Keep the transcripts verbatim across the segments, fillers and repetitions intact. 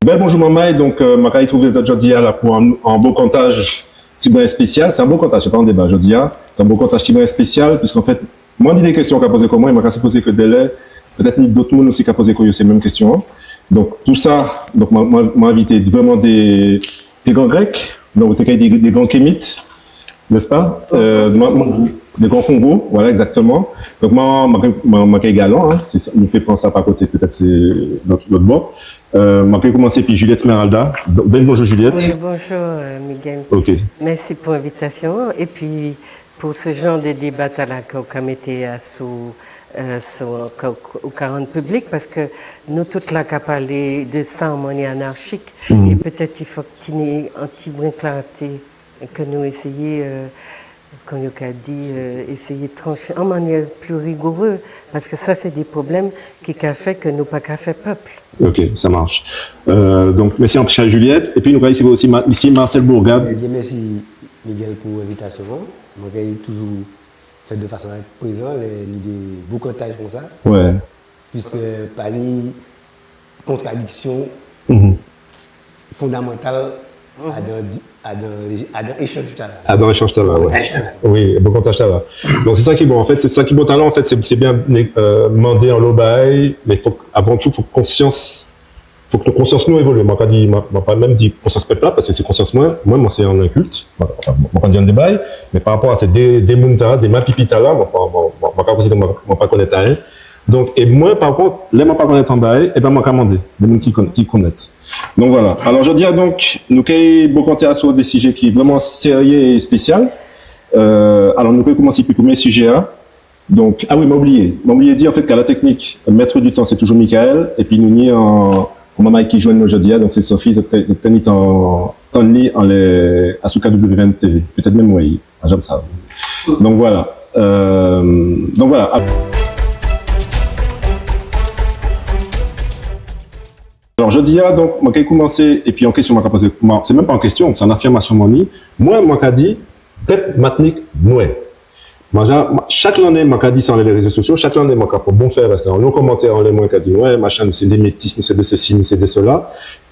Bel bonjou manmay, donk, euh, man ka ritrouvé zot jòdi-a la pou an, an bokantaj tibwen spésial. Sé an bokantaj, sé pa an déba jòdi-a. Sé an bokantaj tibwen spésial, piske an fet, mwen ni dé kestion ka pozé kò mwen, é man ka sipozé ke délè, pétet ni dot moun osi ka pozé kò yo sé menm kestion-an. Donk, pou sa, donk, mwen, mwen, mwen envité vréman dé, dé gran grek, donk, té kay di dé gran kémit, n'est-ce pas ? Euh, mwen, mwen, dé gran Kongo, voilà, exactement. Donk, mwen, mwen, mwen, mwen kay galan, hein, sé sa, nou pé pran sa pa koté, pétet sé lot, lot bò. Euh, mwen kay koumansé épi Juliette Smeralda. Donk, bel bonjou, Juliette. Wi, bonjou, euh, Miguel. Ok. Mèsi pou envitasion-an. Épi, pou sé jan dé déba-tala ke ou ka mété asou, euh, sou, ke, ke ou ka rann piblik, paske nou tout la ka palé di sa an manniè anarchik, é pétet i fo ki ni an tibwen klarté, ke nou éséyé, euh, kon yo ka di, euh, éséyé tranché an manniè pli rigouré, paske sa sé dé pwoblem ki ka fè ke nou pa ka fè pep. Ok, ça marche. Euh, donk, mèsi anpil, Juliette. Épi nou ka risivwè osi Ma-, misié Marcel Bourgade. Ében, mèsi, Miguel, pou envitasion-an. Mwen kay toujou fet de fason a et prézan lè ni dé bokantaj kon sa. Wè. Piske pa ni kontradiksion fondamantal adan di-, adan lé-, adan échanj-tala. Adan échanj-tala, wè. Wi, bokantaj-tala. Donk, sé sa ki bon, an fet, sé sa ki bon talan, an fet, sé, sé bien, euh, mandé anlo bagay, mé fok, avan tou, fok konsians, fok konsians nou évolié. Mwen pa di, mwen, mwen pa menm di konsians pep-la, paske sé konsians mwen, mwen, mwen sé an enkilt. Mwen, anfen, mwen pa di an déba, mé pa rapò a sé dé, dé moun-tala, dé mapipi-tala, mwen pa, mwen, mwen, mwen pa konsidéré mwen, mwen pa konnet ayen. Donk, é mwen, pa kont, lè mwen pa konnet an bagay, ében, mwen ka mandé dé moun ki kon-, ki konnet. Donk, voilà. Alò, jòdi-a, donk, nou kay bokanté asou dé sijé ki vréman sérié é spésial. Euh, alò, nou kay koumansé épi prèmié sijé-a. Donk, a wi, man oubliyé. Man oubliyé di, an fet, ke a la teknik, maître du temps, sé toujou Michael. Épi nou ni an, an manmay ki jwenn nou jòdi-a, donk sé Sophie, zot ka, zot ka ni tan, tann li anlè, asou K W V N T V. Pétet menm, wi, an janm sa. Donk, voilà. Euh, donk, voilà. Alò, jòdi-a, donk, mwen kay koumansé, épi an kestion, mwen ka pozé, mwen, sé menm pa an kestion, sé an afirmasion, mwen ni. Mwen, mwen ka di, pep Matinik nwè. Mwen, ja, mwen, chak lanné, mwen ka di sa anlè lé rézo sosio, chak lanné, mwen ka pran bon fè, paske anlo komantè anlè mwen ka di, wè, machin, nou sé dé métis, nou sé dé sési, nou sé dé séla.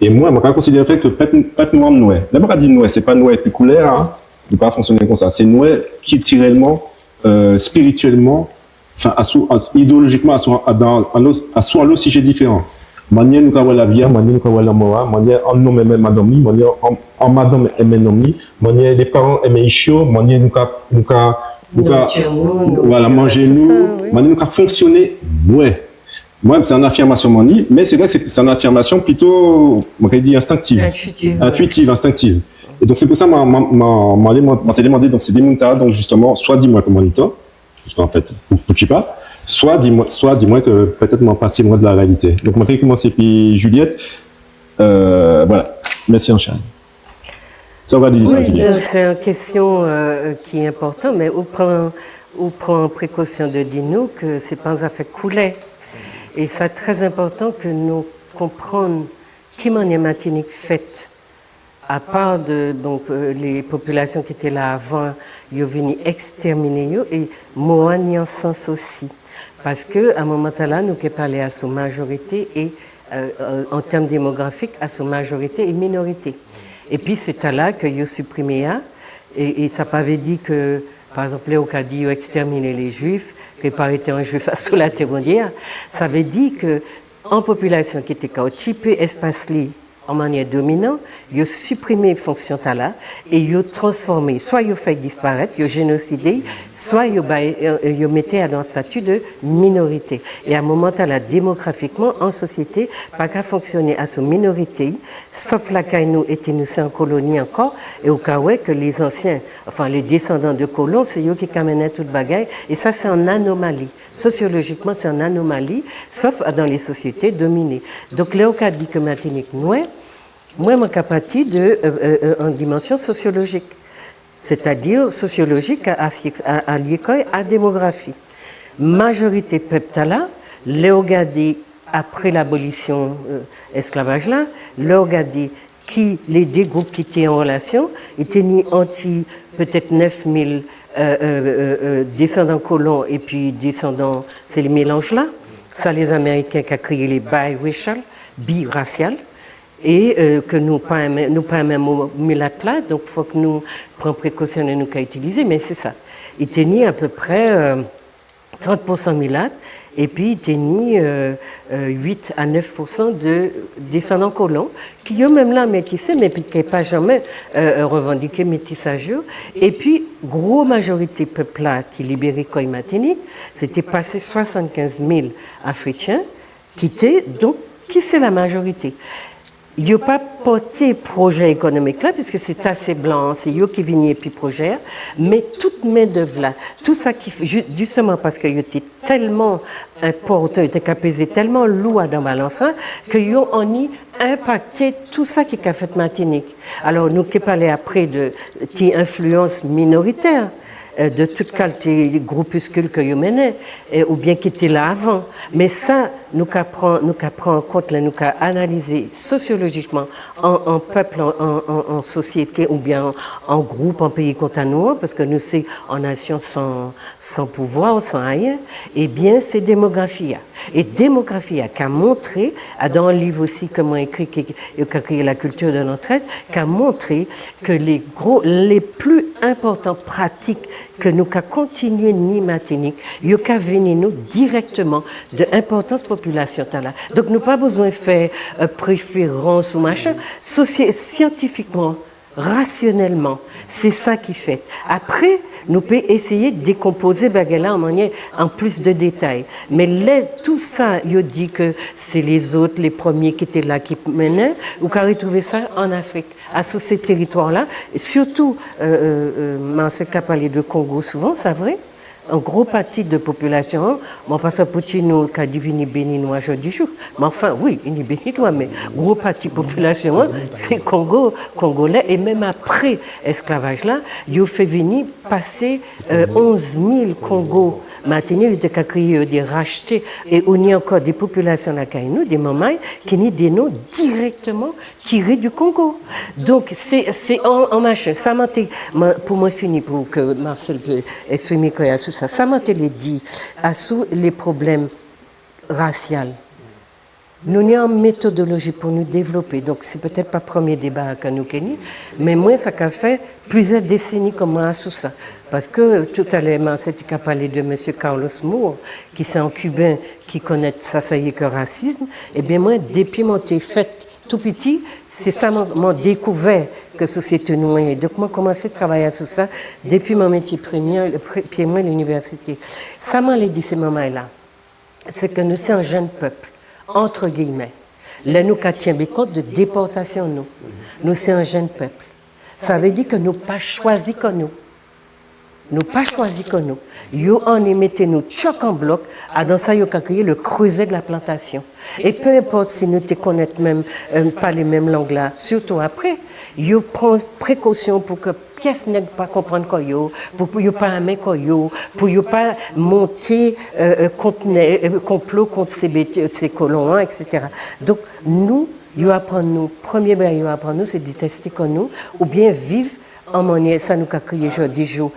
É mwen, mwen ka konsidéré fè ke pep, pep nwè, nwè. Lè mwen ka di nwè, sé pa nwè épi koulè, en. Nou pa fonksioné kon sa. Sé nwè kiltirelman, euh, spirituelman, anfen, asou, as-, idéolojikman, asou, dan, anlo, asou anlo sijé diféran. Manniè nou ka wè lavi-a, manniè nou ka wè lanmò-a, manniè an nonm enmen madanm li, manniè an, an madanm enmen nonm li, manniè lé paran enmen ich yo, manniè nou ka, nou ka, nou ka, manjé nou, manniè nou ka fonksioné, wè. Mwen, sé an afirmasion mwen ni, mé sé vré ke sé, sé an afirmasion plito, mwen ka di enstinktiv. Intuitif, wè. Intuitif, instinktiv. É donk, sé pou sa, mwen, mwen, mwen, mwen, mwen té lé mandé, donk, sé dé moun-tala, donk, jisteman, swa di mwen koman i tan, Paske an fet, pou, pou tjipa, swa di mwen, swa di mwen ke pétet mwen pasé lwen de la réalité. Donk, mwen kay koumansé épi Juliette. Euh, voilà. Mèsi anchay. Sa ou ka di sa, Juliette ? Wi, donk, sé an kestion, euh, ki enpòtan, mé ou pran, ou pran prékosion de di nou ke sé pa an zafè koulè. É sa trè enpòtan ke nou konprann ki manniè Matinik fet. Apa de, donk, euh, lé popilasion ki té la avan, yo vini ekstèminé yo, é mo-a ni an sans osi. Paske, a moman-tala, nou ké palé asou majorité é, euh, euh, an tèm démografik, asou majorité é minorité. Épi sé tala ke yo siprimé a, é, é sa pa vé di ke, pa egzanp, lè ou ka di yo ekstèminé lé Jwif, ke pa rété an Jwif asou latè Bondié a, sa vé di ke an popilasion ki té ka okipé espas li, an manniè dominan, yo siprimé fonksion-tala é yo transfòmé, swa yo fè'y disparet, yo jénosidé'y, swa yo ba'y, euh, yo mété'y adan stati de minorité. É a moman-tala, démografikman, an sosiété pa ka fonksioné asou minorité, sof lakay nou, éti nou sé an koloni ankò, é ou ka wè ke lé zansien, anfen, lé désandan de kolon, sé yo ki ka mennen tout bagay, é sa sé an anomali. Sosiolojikman, sé an anomali, sof dan lé sosiété dominé. Donk, lè ou ka di ke Matinik nwè, mwen, mwen ka pati de, euh, euh, euh, an dimansion sosiolojik. Sétadi sosiolojik a, a, a, a lié kò'y a démografi. Majorité pep-tala, lè ou gadé apré labolision, euh, esklavaj-la, lè ou gadé ki lé dé group ki té an rélasion, i té ni ant pétet nef mil, euh, euh, euh, euh, désandan kolon épi désandan, sé lé mélanj-la. Sa lé Amériken ka kriyé lé biracial, birasial. É, euh, ke nou pa enmen, nou pa enmen mo milat-la, donk fok nou pran prékosion lè nou ka itilizé, mé sé sa. I té ni apéprè, euh, trant pou san milat, épi i té ni, euh, euh, uit a nef pou san de désandan kolon, ki yo menm la métisé, mé ki, ki pa janmen, euh, euh, révandiké métisaj yo. Épi, gwo majorité pep-la ki libéré kò'y Matinik, sé té pasé swasann-kenz mil Afritjen, ki té, donk, ki sé la majorité. Yo pa pòté pwojé ékonomik-la, piske sé ta sé blan-an, sé yo ki vini épi pwojé-a, mé tout mendev-la, tou sa ki, ji-, jisteman paske yo té telman enpòtan, yo té ka pézé telman lou adan balans-la, ke yo anni enpakté tou sa ki ka fet Matinik. Alò, nou ké palé apré de ti enfliyans minoritè, euh, de tout kalté groupiskil ke yo mennen, euh, oubien ki té la avan. Mé sa, nou ka pran, nou ka pran an kont la, nou ka analizé sosiolojikman an, an pep, an, an, an, an sosiété oubien an, an group, an péyi kon ta nou an, paske nou sé an nasion san, san pouvwa, san ayen, ében, sé démografi-a. É démografi-a ka montré, a, dan an liv osi ke mwen ékri, ki, ki, yo ka kriyé La culture de l'entraide, ka montré ke lé gwo, lé pli enpòtan pratik ke nou ka kontinié ni Matinik, yo ka vini nou dirèkteman de enpòtans popilasion-tala. Donk nou pa bizwen fè, euh, préférans ou machin. Sosié-, siantifikman, rasionelman, sé sa ki fet. Apré, nou pé éséyé dékonpozé bagay-la an manniè, an plis de détay. Mé lè tou sa, yo di ke sé lézot, lé prèmié ki té la ki mennen, ou ka rétrouvé sa an Afrik, asou sé téritwa-la, é sirtou, euh, euh, euh, Marcel ka palé de Kongo souvan, sa vré. An gwo pati de popilasion-an, mwen pa sav poutji nou ka divini Béninois jòdi jou. Mé anfen, wi, i ni Béninois, mé gwo pati popilasion-an, sé Kongo, Kongolé, é menm apré esklavaj-la, yo fè vini pasé, euh, onz mil Kongo Matinik, yo té ka kriyé yo dé rachté, é ou ni ankò dé popilasion lakay nou, dé manmay, ki ni dé non dirèkteman tiré di Kongo. Donk, sé, sé an, an machin. Sa man té, man, pou mwen fini, pou ke Marcel pé èksprimé kò'y asou sa. Sa man té lé di asou lé pwoblem rasial. Nou ni an métodoloji pou nou dévlopé. Donk, sé pétet pa prèmié déba ke nou ké ni, mé mwen, sa ka fè pliziè désenni ke mwen asou sa. Paske, toutalè, Marcel té ka palé de misié Carlos Moore, ki sé an Kiben ki konnet sa, sa yé ke rasism. Ében, mwen, dépi mwen té fet tou piti, sé sa mwen, mwen dékouvè ke sosiété nou an yé. Donk, mwen koumansé travay asou sa dépi mwen mété pié mwen, pri-, pié mwen linivèsité. Sa mwen lé di sé manmay-la, sé ke nou sé an jenn pep, entre guillemets. Lè nou ka tjenbé kont de dépòtasion nou, nou sé an jenn pep. Sa vé di ke nou pa chwazi kò nou. Nou pa chwazi kò nou. Yo anni mété nou tjok an blok, adan sa yo ka kriyé le creuset de la plantation. É pé enpot si nou té konnet menm, euh, palé menm lang-la, sirtou apré, yo pran prékosion pou ke pies neg pa konprann kò yo, pou, pou yo pa enmen kò yo, pou yo pa monté, euh, euh, kont nè-, euh, konplo kont sé bé-, sé kolon-an, et cetera. Donk, nou, yo aprann nou, prèmié bagay yo aprann nou, sé détesté kò nou, oubien viv an manniè, sa nou ka kriyé jòdi jou,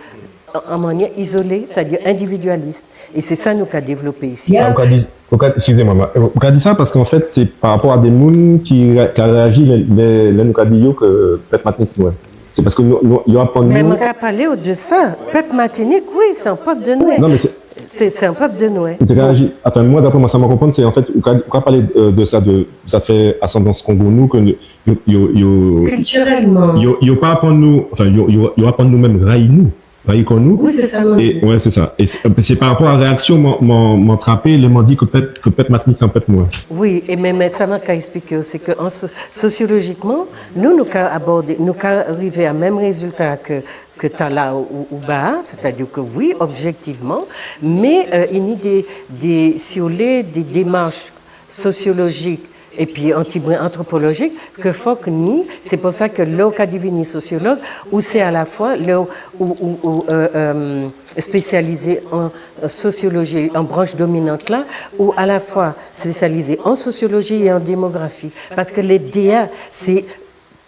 an, an manniè izolé, sétadi endividialis. É sé sa nou ka dévlopé isi. Ah, ou ka di, ou ka, excusez-moi, ma-, ou ka di sa paske an fet, sé pa rapò a dé moun ki ré-, ka réaji lè, lè, lè nou ka di yo ke pep Matinik nwè. Sé paske nou, nou, yo aprann nou. Mé mwen ka palé'w de sa. Pep Matinik, wi, sé an pep de nwè. Non, mé sé... Sé, sé an pep de nwè. Ou té réaji, anfen, mwen, dapré mwen, sa mwen konprann, sé an fet, ou ka, ou ka palé, euh, de sa, de, sa fè asandans Kongo nou, ke yo, yo, yo, kiltirelman, yo, yo pa aprann nou, anfen, yo, yo, yo aprann nou menm rayi nou. Rayi kò nou. Wi, sé sa, mwen. É, wè, sé sa. É sé, sé pa rapò a réaksion mwen, mwen, mwen trapé, lè mwen di ke pep, ke pep Matinik sé an pep nwè. Wi, é menm sa mwen ka èspliké'w, sé ke an so-, sosiolojikman, nou, nou ka abòdé, nou ka rivé a menm rézilta ke, ke tala ou, ou ba, sétadi ke wi, objektivman, mé, euh, i ni dé, dé, si ou lé, dé démach sosiolojik épi an ti bren antropolojik ke fok ni. Sé pou sa ke lè ou ka divini sosiolog, ou sé alafwa, lè ou, ou, ou, ou, euh, euh, spésializé an sosioloji, an branch dominant la, ou alafwa spésializé an sosioloji é an démografi. Paske lé dé-a, sé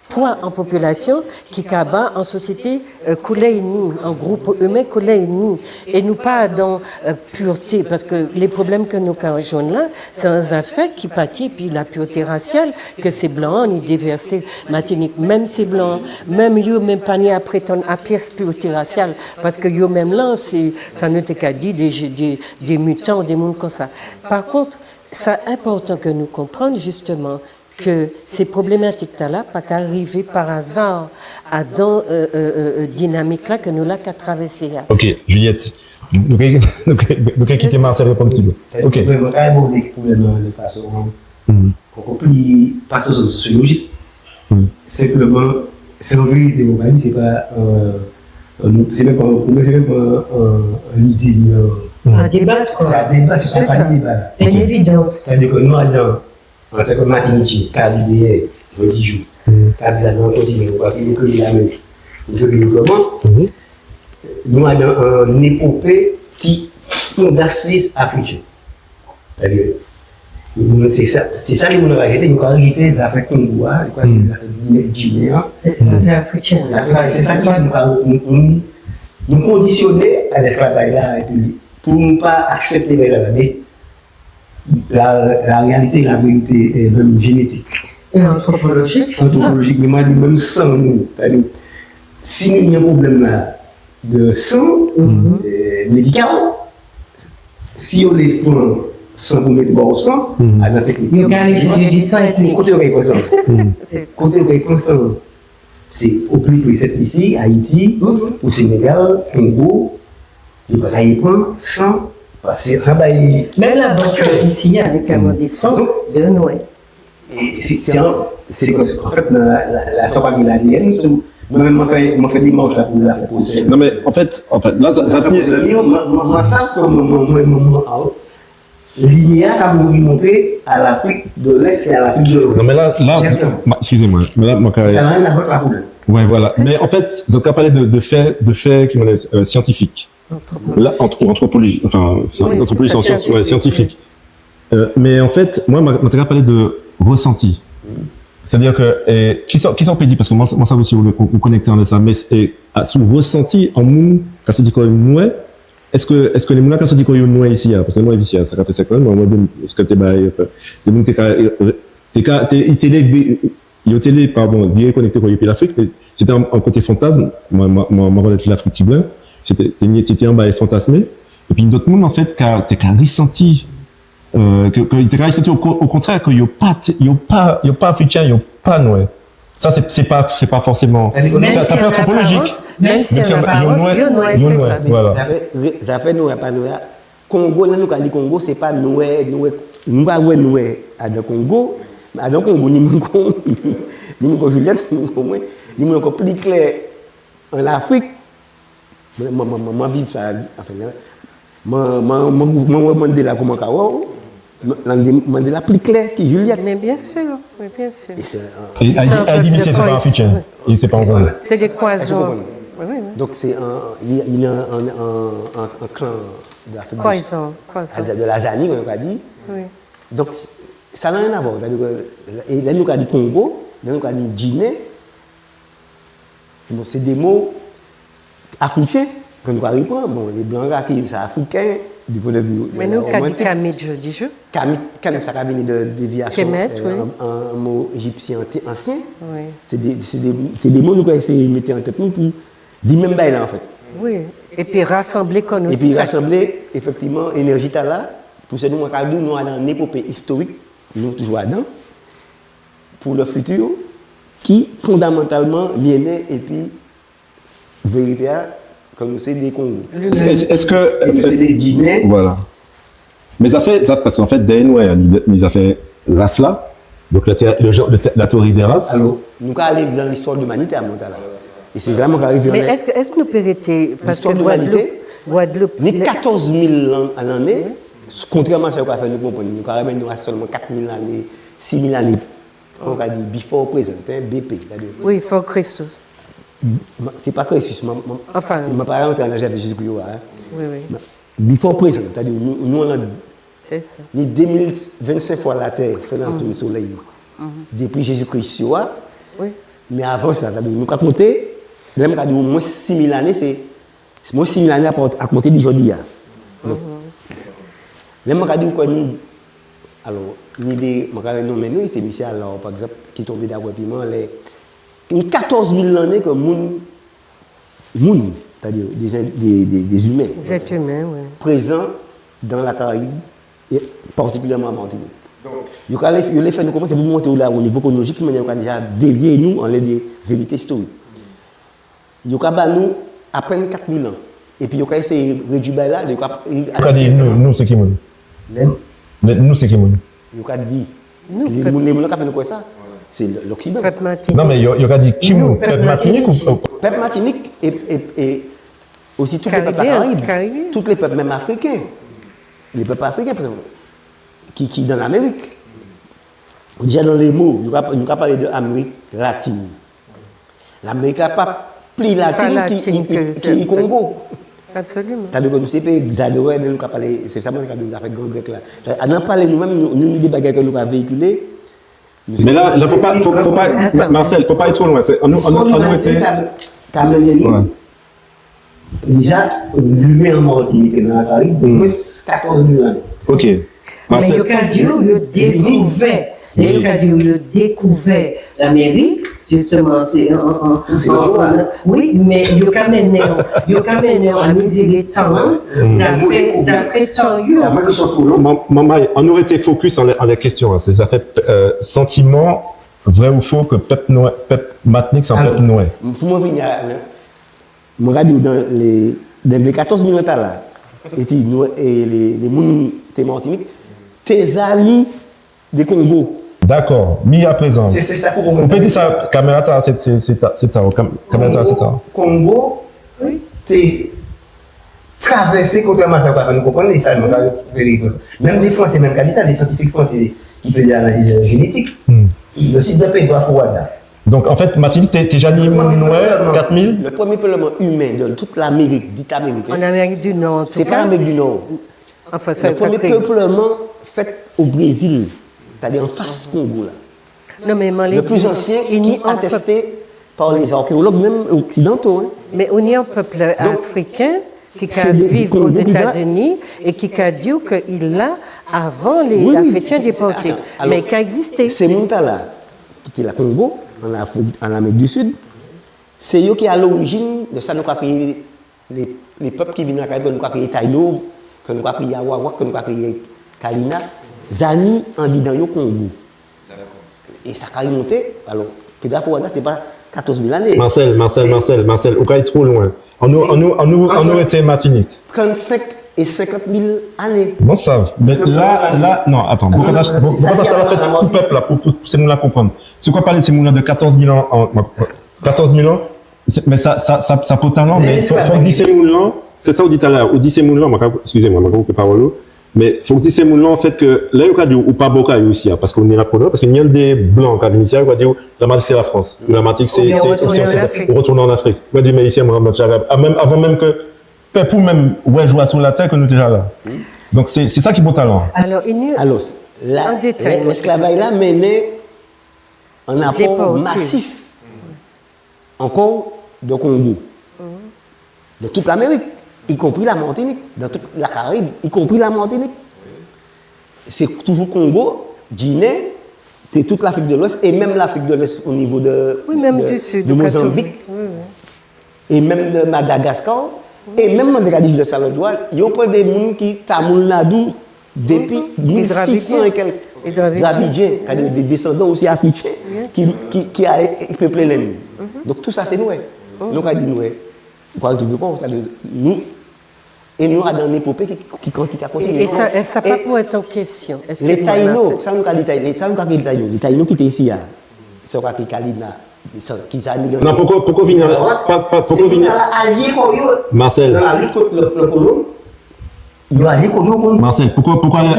pwa an popilasion ki ka ba an sosiété, euh, koulè i ni, an group imen koulè i ni. É nou pa dan, euh, pirté, paske lé pwoblem ke nou ka jwenn la, sé an zafè ki pati épi la pirté rasial ke sé blan-an ni dévèsé Matinik. Menm sé blan-an, menm yo menm pa ni a prétann a pies pirté rasial, paske yo menm la, sé, sa nou té ka di dé, dé, dé mitan, dé moun kon sa. Pa kont, sa enpòtan ke nou konprann jisteman ke sé pwoblématik-tala pa ka rivé pa azar adan, euh, euh, euh, euh, dinamik-la ke nou la ka travèsé a. Ok, Juliette, nou ka, nou ka, nou ka kité Marcel réponn ti pé. Ok. Mwen, mwen ka abòdé pwoblem-lan de fason, mhm, ankò pli, pa sosiolojik. Mhm. Senpleman, sé an vérité, ou ka di, sé pa, euh, euh, sé menm pa, sé menm pa, euh, an idé, ni an, an déba, kwa. Sé an déba, sé pa, sé pa an déba. Sé sa. Sé an évidans. Sétadi ke nou, adan Antanke Matinitjé, karibéyen, jòdi jou, ka viv adan an kontinan, ou pa ké ékri la menm, ou ké ékri kouman, nou adan an épopé ki fondasionis afriken. Sétadi, nou, sé sa, sé sa lé moun ka rété, nou ka rété zafè Kongo a, nou ka rété zafè Ginen, Ginen an. Zafè afriken. Zafè, sé sa ki nou ka, nou, nou, nou kondisioné a lesklavaj-la, épi pou nou pa aksepté bagay-la, mé la, la réalité, la vérité, euh, menm jénétik. É antropolojik. Antropolojik, mé mwen, menm san nou, sétadi, si nou ni an pwoblem la de san, euh, médikal, si yo lé pran san pou mété ba'w san, adan teknik, yo ka alé chèché di san, koté yo ka pran san? Koté yo ka pran san? Sé o pli pré, sé isi, Ayiti, o Sénégal, Kongo, yo pa ka pran san, paske san bay. Menm la bank isi, avek la mande san de nwè. É sé, sé an, sé ke, an fet, la, la, la, sa pa ni la A D N, sé, mwen, mwen fè, mwen fè démach la pou la fè pwosè. Non, mé an fet, an fet, la, sa, sa, mwen, mwen, mwen, mwen, mwen, mwen, mwen, mwen, mwen, mwen, mwen, linyè-a ka monté a Lafrik de Lès é a Lafrik de Lwès. Non, mé la, la, ma-, excusez-moi, mé la, mwen ka... Sa n'a rien à voir avec la couleur. Ouais, voilà. Mé an fet, zot ka palé de, de fè, de fè, ki, euh, siantifik. Antropolojik. La, ant-, ou antropolojik, enfin, sé antropolojik, sé an sians, ouais, siantifik. Euh, mé an fet, mwen, mwen, mwen té ka palé de résanti. Sétadi ke, euh, kisa, kisa ou pé di, paske mwen, mwen sa osi, ou, ou konékté an sa, mé, euh, a, sou résanti an moun, ka santi kò'y nwè, Eske, eske lé moun-lan ka santi kò yo nwè isi-a, paske mwen, isi-a, sa ka fè senkant an, mwen, mwen, eske té bay, anfen, lé moun té ka, té ka, té, té lé, yo té lé, padon, viré konékté kò yo épi Lafrik, mé sé té an, an koté fantasm, mwen, mwen, mwen, mwen konet Lafrik tibren, sé té, té, té, té an bagay fantasmé, épi dot moun, an fet, ka, té ka résanti euh, ke, ke, ke, o, o kontrè, ke yo pa, yo pa, yo pa afriken, yo pa nwè. Sa, sé, sé pa, sé pa fòséman, sa, sa pé antropolojik. Menm si an aparans, yo nwè, yo nwè, sé sa. Voilà. Zafè, zafè nwè, pa nwè. Kongo, lè nou ka di Kongo, sé pa nwè, nwè, nou pa wè nwè adan Kongo. Adan Kongo, ni moun kon, ni moun kon Juliette, ni moun kon mwen, ni moun ankò pli klè an Lafrik. Mwen, mwen, mwen, mwen, mwen viv sa, anfen, mwen, mwen, mwen, mwen wè Mandela kouman ka wè'w, Mandela pli klè ki Juliette. Mé bien sûr, mé bien sûr. É sé, euh, é, sé an pep de Khoisan. Sé pa afriken. É sé pa an... Sé dé Khoisan. Wi, wi. Donk sé an, i, i ni an, an, an, an, an klan de Lafrik di Sid. Khoisan, Khoisan. De la Zanie, kon yo ka di. Wi. Donk sa n'a rien à voir. Sétadi ke, é lè nou ka di Kongo, lè nou ka di Ginen, Bon, sé dé mo afriken ke nou ka ripran. Bon, lé blan ka kriyé sa afriken, du point de vue de la romantique. Mé nou ka di kamit jòdi jou. Kamit, kamit, sa ka vini de déviasion, Kemet, euh, wi. An, an, an mo éjipsien anti-, ansien. Wi. Sé dé, sé dé, sé dé mo nou ka éséyé mété an tet nou pou di menm bagay-la, an fet. Wi. Épi rasanblé kò nou. Épi rasanblé, éfektivman, énerji-tala, pou sé nou, mwen ka di, nou adan an épopé istorik, nou toujou adan, pou le futur, ki fondamantalman lié épi vérité-a, ke nou sé dé Kongo. Es, es, eske, ke nou sé dé Ginen. Voilà. Mé zafè, sa, paske an fet, dèyè nou, ni, ni zafè ras-la, donk le té-, le genre, le té-, la théorie des races. Alò, nou ka alé dan listwa limanité a mwen-la. É sé la mwen ka rivé. Mé es, es nou pé rété, paske Gwadloup, Gwadloup, ni katòz mil lan-, lanné, kontrèman a sa yo ka fè nou konprann, nou ka ranmenné nou a selman kat mil lanné, sis mil lanné. Kon yo ka di before present, hein, B P, sétadi. Wi, before Christus. Ma-, sé pa Kristis, man, man, anfen, man pa rantré an laj avè Jézi Kri yo a, hein. Wi, wi. Ma-, before present, sétadi nou, nou an, sé sa, ni dé mil vennsenk fwa Latè fè an toun Soley. Dépi Jézi Kri yo a. Wi. Mé avan sa, sa di nou ka konté, lè man ka di omwen sis mil lanné, sé, sé omwen sis mil lanné a, a konté di jòdi-a. Donk, lè man ka di ou koué ni, alò, ni dé, man ka nonmen non, sé misié Allard, pa ekzanp, ki tonbé dakò épi mwen, lè, ni katòz mil lanné ke moun, moun, sétadi dé, dé, dé, dé imen, Des êtres humains, oui. Prézan dan la Karayib, é patikilièman an Matinik. Donk, yo ka lé, yo lé fè nou konprann, sé pou montré ou la, o nivo kwonolojik, ki manniè yo ka déja dévié nou anlè dé vérité istorik. Yo ka ba nou apenn kat mil an. Épi yo ka éséyé rédui bagay-la, yo ka, Yo ka di, nou, nou sé ki moun? Menm. Mé nou sé ki moun? Yo ka di, Nou, sé pèp moun, lé moun ka fè nou kwè sa. Sé l-, Loksidan. Pèp Matinik. Non, mé yo, yo ka di ki moun? Pèp Matinik ou, ou Pèp Matinik é, é, é osi tout lé pèp Karibien, Karayib. Karibien. Tout lé pèp, menm afriken. Lé pèp afriken, pa ekzanp, ki, ki dan Lamérik. Déja dan lé mo, nou ka, nou ka palé di Amérik latin. Lamérik-la pa pli latin ki, ki, ki Kongo. Absoliman. Tandis ke nou sé péyi, sa dwèt, nou ka palé, sé sa man ka di zafè gran grèk-la. An nou palé nou menm, nou, nou, ni dé bagay ke nou ka véyikilé. Mé la, la, fo pa, fo, fo pa, Marcel, fo pa alé two lwen. Sé, an nou, an nou, an nou rété. Ka mennen nou. Déja, limen an Matinik é dan la Karayib, omwen katòz mil lanné. OK. Mé yo ka di'w yo dékouvè, lè yo ka di'w yo dékouvè Lamérik, jisteman, sé an, an, an, wi, mé yo ka mennen'w, yo ka mennen'w a miziré tan-an, dapré, dapré tan yo. Manmay, an nou rété fokis anlè, anlè kestion-an, sé zafè, euh, santiman, vré ou fo, ke pèp nwè, pèp Matinik sé an pèp nwè. Pou mwen vini a, Mwen ka di'w dan lé, dan lé katòz mil an-tala, éti nou, é lé, lé moun té Matinik, té zanmi dé Kongo. Dakò, mi aprézan. Sé, sé sa pou mwen. Ou pé di sa, kaméra-tala, sé, sé, sé ta, sé ta, kam-, kaméra-tala, sé ta. Kongo, Kongo, wi, té travèsé, kontrèman a sa yo ka fè nou konprann, é sa, nou ka fè référans. Menm dé Fransé menm ka di sa, dé siantifik fransé ki fè dé analiz, euh, jénétik. Hmm. Yo sité dé péyi, Godefroid Wada. Donk, an fèt, Matinik té, té ja ni moun nwè, kat mil? Le premier peuplement humain de toute l'Amérique, dite américaine. En Amérique du Nord, en tout cas. C'est pas l'Amérique du Nord. Enfin, ça, le premier peuplement fait au Brésil, c'est-à-dire en face Congo, là. Non, mais le plus ancien qui est attesté par les archéologues, même occidentaux, hein. Mais on est un peuple africain qui, qui a vécu aux États-Unis et qui, qui a dit que il a, avant les Africains déportés, mais qui a existé. Sé moun-tala ki té la Kongo, an Afri-, an Amérik di Sid, sé yo ki a lorijin di sa nou ka kriyé lé, lé pèp ki vini la Karayib, ke nou ka kriyé Tayino, ke nou ka kriyé Awawak, ke nou ka kriyé Kalina, zanmi andidan yo Kongo. É sa ka rimonté, alò, Godefroid Wada, sé pa katòz mil lanné. Marcel, Marcel, Marcel, Marcel, ou ka alé two lwen. An nou, an nou, an nou, an nou rété Matinik. Trannsenk é senkant mil lanné. Bon, sa, mé la, la, non, atann, bon, bon, bon, sa, la fèt pou pèp-la, pou, pou, pou sé moun-la konprann. Sé kwa palé sé moun-la di katòz mil an, an, katòz mil an, sé, mé sa, sa, sa, sa enpòtan, mé fo, fo di sé moun-la, sé sa ou di talè, ou di sé moun-la, man ka, eskizé mwen, man ka koupé pawòl-ou, mé fo di sé moun-la, an fèt, ke lè yo ka di'w ou pa bò kay-ou isi-a, paske ou ni la kolon, paske ni dé blan ka vini isi-a, yo ka di'w la Martinique c'est la France, ou la Martinique sé, sé, ou retourné an Afrik. Ou retourné an Afrik. Yo ka di'w, mé isi, mwen, mwen, avan menm ke pèp ou menm wè jou-a asou latè, ke nou té ja la. Donk sé, sé sa ki enpòtan. Alò, la, lè, lèsklavaj-la mennen an apò masif ankò di Kongo. Di tout Lamérik, ikonpri la Matinik, di tout la Karayib, ikonpri la Matinik. Sé toujou Kongo, Ginen, sé tout Lafrik di Lwès, é menm Lafrik di Lwès o nivo di, di Mozanbik, é menm di Madagaskar, é menm, man té ka di Jules Salon Joal, yo pran dé moun ki Tamil Nadu dépi mil sis san é kèk. Dravidien, sétadi dé désandan osi afriken ki, ki, ki alé péplé Lenn. Donk tou sa sé nwè. Nou ka di nwè. Ou ka ritrouvé kò'w, sétadi nou, é nou adan an épopé ki, ki, ki ka kontinié. É sa, é sa pa pou èt an kestion. Lé Tayino, sa nou ka di Tayino, sa nou ka di Tayino, lé Tayino ki té isi-a, sa yo ka kriyé Kalina, sa ki sa imigran. Non, poko, poko vini, pa, pa, poko vini. Sé pou sa la alié kò-yo. Marcel. Dan la lit kont lé, lé kolon, yo alié kò-yo kont. Marcel, poko, poko alé,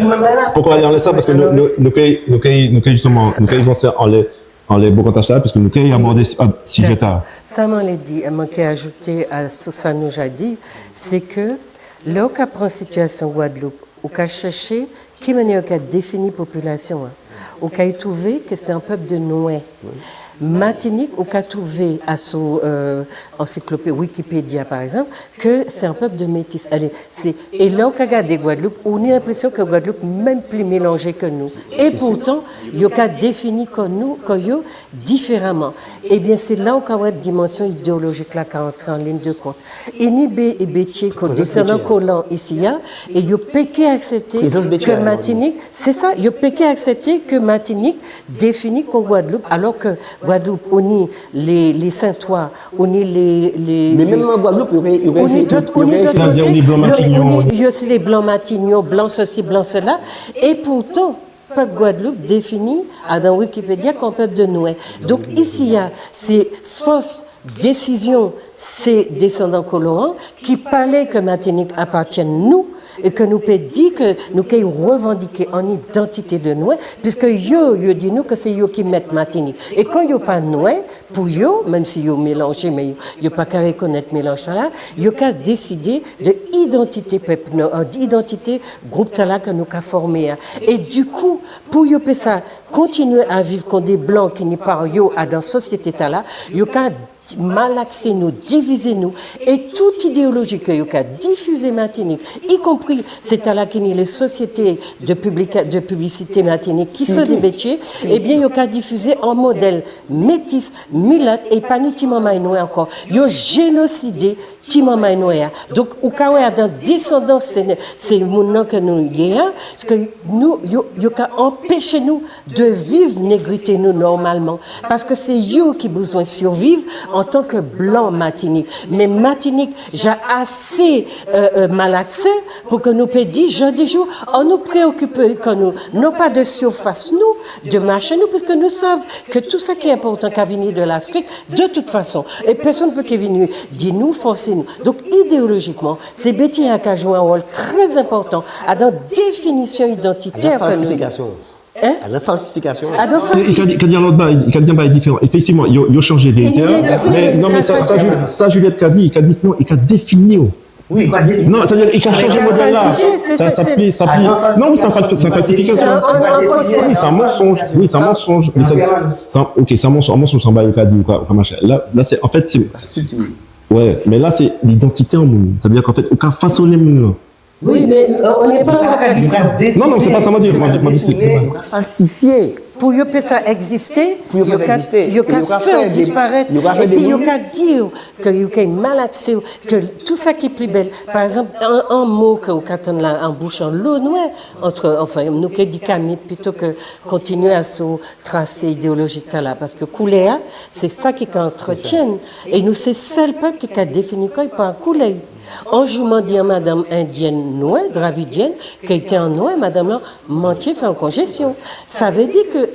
poko alé anlè sa, paske nou, nou, nou kay, nou kay, nou kay jisteman, nou kay vansé anlè anlè bokantaj-la, piske nou kay abòdé si-, a, sijé-tala. Sa man lé di, man ké ajouté a sa nou ja di, sé ke lè ou ka pran sitiasion Gwadloup, ou ka chèché ki manniè ou ka défini popilasion-an. Ou ka trouvé ke sé an pep de nwè. Matinik, ou ka trouvé asou, euh, ansiklopé-, Wikipédia, pa ekzanp, ke sé an pep de métis. Alé, sé, é lè ou ka gadé Gwadloup, ou ni lenprésion ke Gwadloup menm pli mélanjé ke nou. É poutan, yo ka défini kò nou, kò yo, diféraman. Ében, sé la ou ka wè dimansion idéolojik-la ka antré an lign de kont. I ni bé-, bétjé ke désandan kolon isi-a, é yo pé ké aksepté ke Matinik, sé sa, yo pé ké aksepté ke Matinik défini kon Gwadloup, alò ke Gwadloup, ou ni lé, lé Sentwa, ou ni lé, lé, mé menm an Gwadloup, yo, yo, ou ni dot, ou ni dot koté, ou ni, ou ni, yo sé lé blan matignon, blan sesi, blan sela, é poutan, pep Gwadloup défini adan Wikipédia kon pep de nwè. Donk, isi-a, sé fos désizion sé désandan kolon-an ki pa lé ke Matinik apatienn nou, é ke nou pé di ke nou ké révandiké an idantité de nwè, piske yo, yo di nou ke sé yo ki met Matinik. É kan yo pa nwè, pou yo, menm si yo mélanjé, mé yo, yo pa ka rikonnet mélanj-sala, yo ka désidé de idantité pep nou, euh, idantité group-tala ke nou ka fòmé a. É dikou, pou yo pé sa kontinié a viv kon dé blan ki ni pa yo adan sosiété-tala, yo ka malaksé nou, divizé nou, é tout idéoloji ke yo ka difizé Matinik, i konpri sé tala ki ni lé sosiété de piblika-, de piblisité Matinik, ki sé dé bétjé, ében, yo ka difizé an model métis, milat, é pa ni ti manmay nwè ankò. Yo jénosidé ti manmay nwè a. Donk, ou ka wè adan désandans sé, sé moun-lan ke nou yé a, paske nou, yo, yo ka anpéché nou de viv négrité nou nòmalman. Paske sé yo ki bizwen siviv antan ke blan Matinik. Mé Matinik ja asé, euh, euh, malaksé pou ke nou pé di, jòdi jou, annou préokipé kò nou, non pa de sirfas nou, de machin nou, piske nou sav ke tout sa ki enpòtan ka vini de Lafrik, de tout fason. É pèsonn pé ké vini di nou, fòsé nou. Donk, idéolojikman, sé bétjé-a ka jwé an wol trè enpòtan adan définision idantitè ke nou. Falsifikasion. Hein? Adan falsifikasion. Adan falsifikasion. I ka di, i ka di an lot bagay, i ka di an bagay diféran. Éfektivman, yo, yo chanjé dé tèm, mé non, mé sa, sa, Ju-, sa Juliette ka di, i ka di, non, i ka défini, oh. Wi. Non, sétadi, i ka chanjé model-la. Sa, sa pli, sa pli. Non, wi, sé an fal-, sé an falsifikasion. Wi, sé an mansonj. Wi, sé an mansonj. Mé sa, sa, ok, sé an mansonj, an mansonj, sé an bagay ou ka di, ou ka, ou ka machin. La, la, sé, an fet, sé, wè, mé la, sé lidantité an moun. Sa vé di ke an fet, ou ka fasoné moun-lan. Wi, mé, euh, on n'est pas en tradition. Non, non, sé pa sa man di, man di, man di, sé... Falsifié. Pou yo pé sa ekzisté, yo ka, yo ka fè disparet, épi yo ka di ke yo ka malaksé, ke tout sa ki pli bel. Pa ekzanp, an, an mo ke ou ka tann la an bouch an lo nwè, antre, anfen, nou ké di kamit plito ke kontinié asou trasé idéolojik-tala, paske koulè-a, sé sa ki ka antretienn, é nou sé sel pep ki ka défini kò'y pa koulè'y. An jou man di an madanm endienn nwè, dravidienn, ke i té an nwè, madanm-lan mantjé fè an konjesion. Sa vé di ke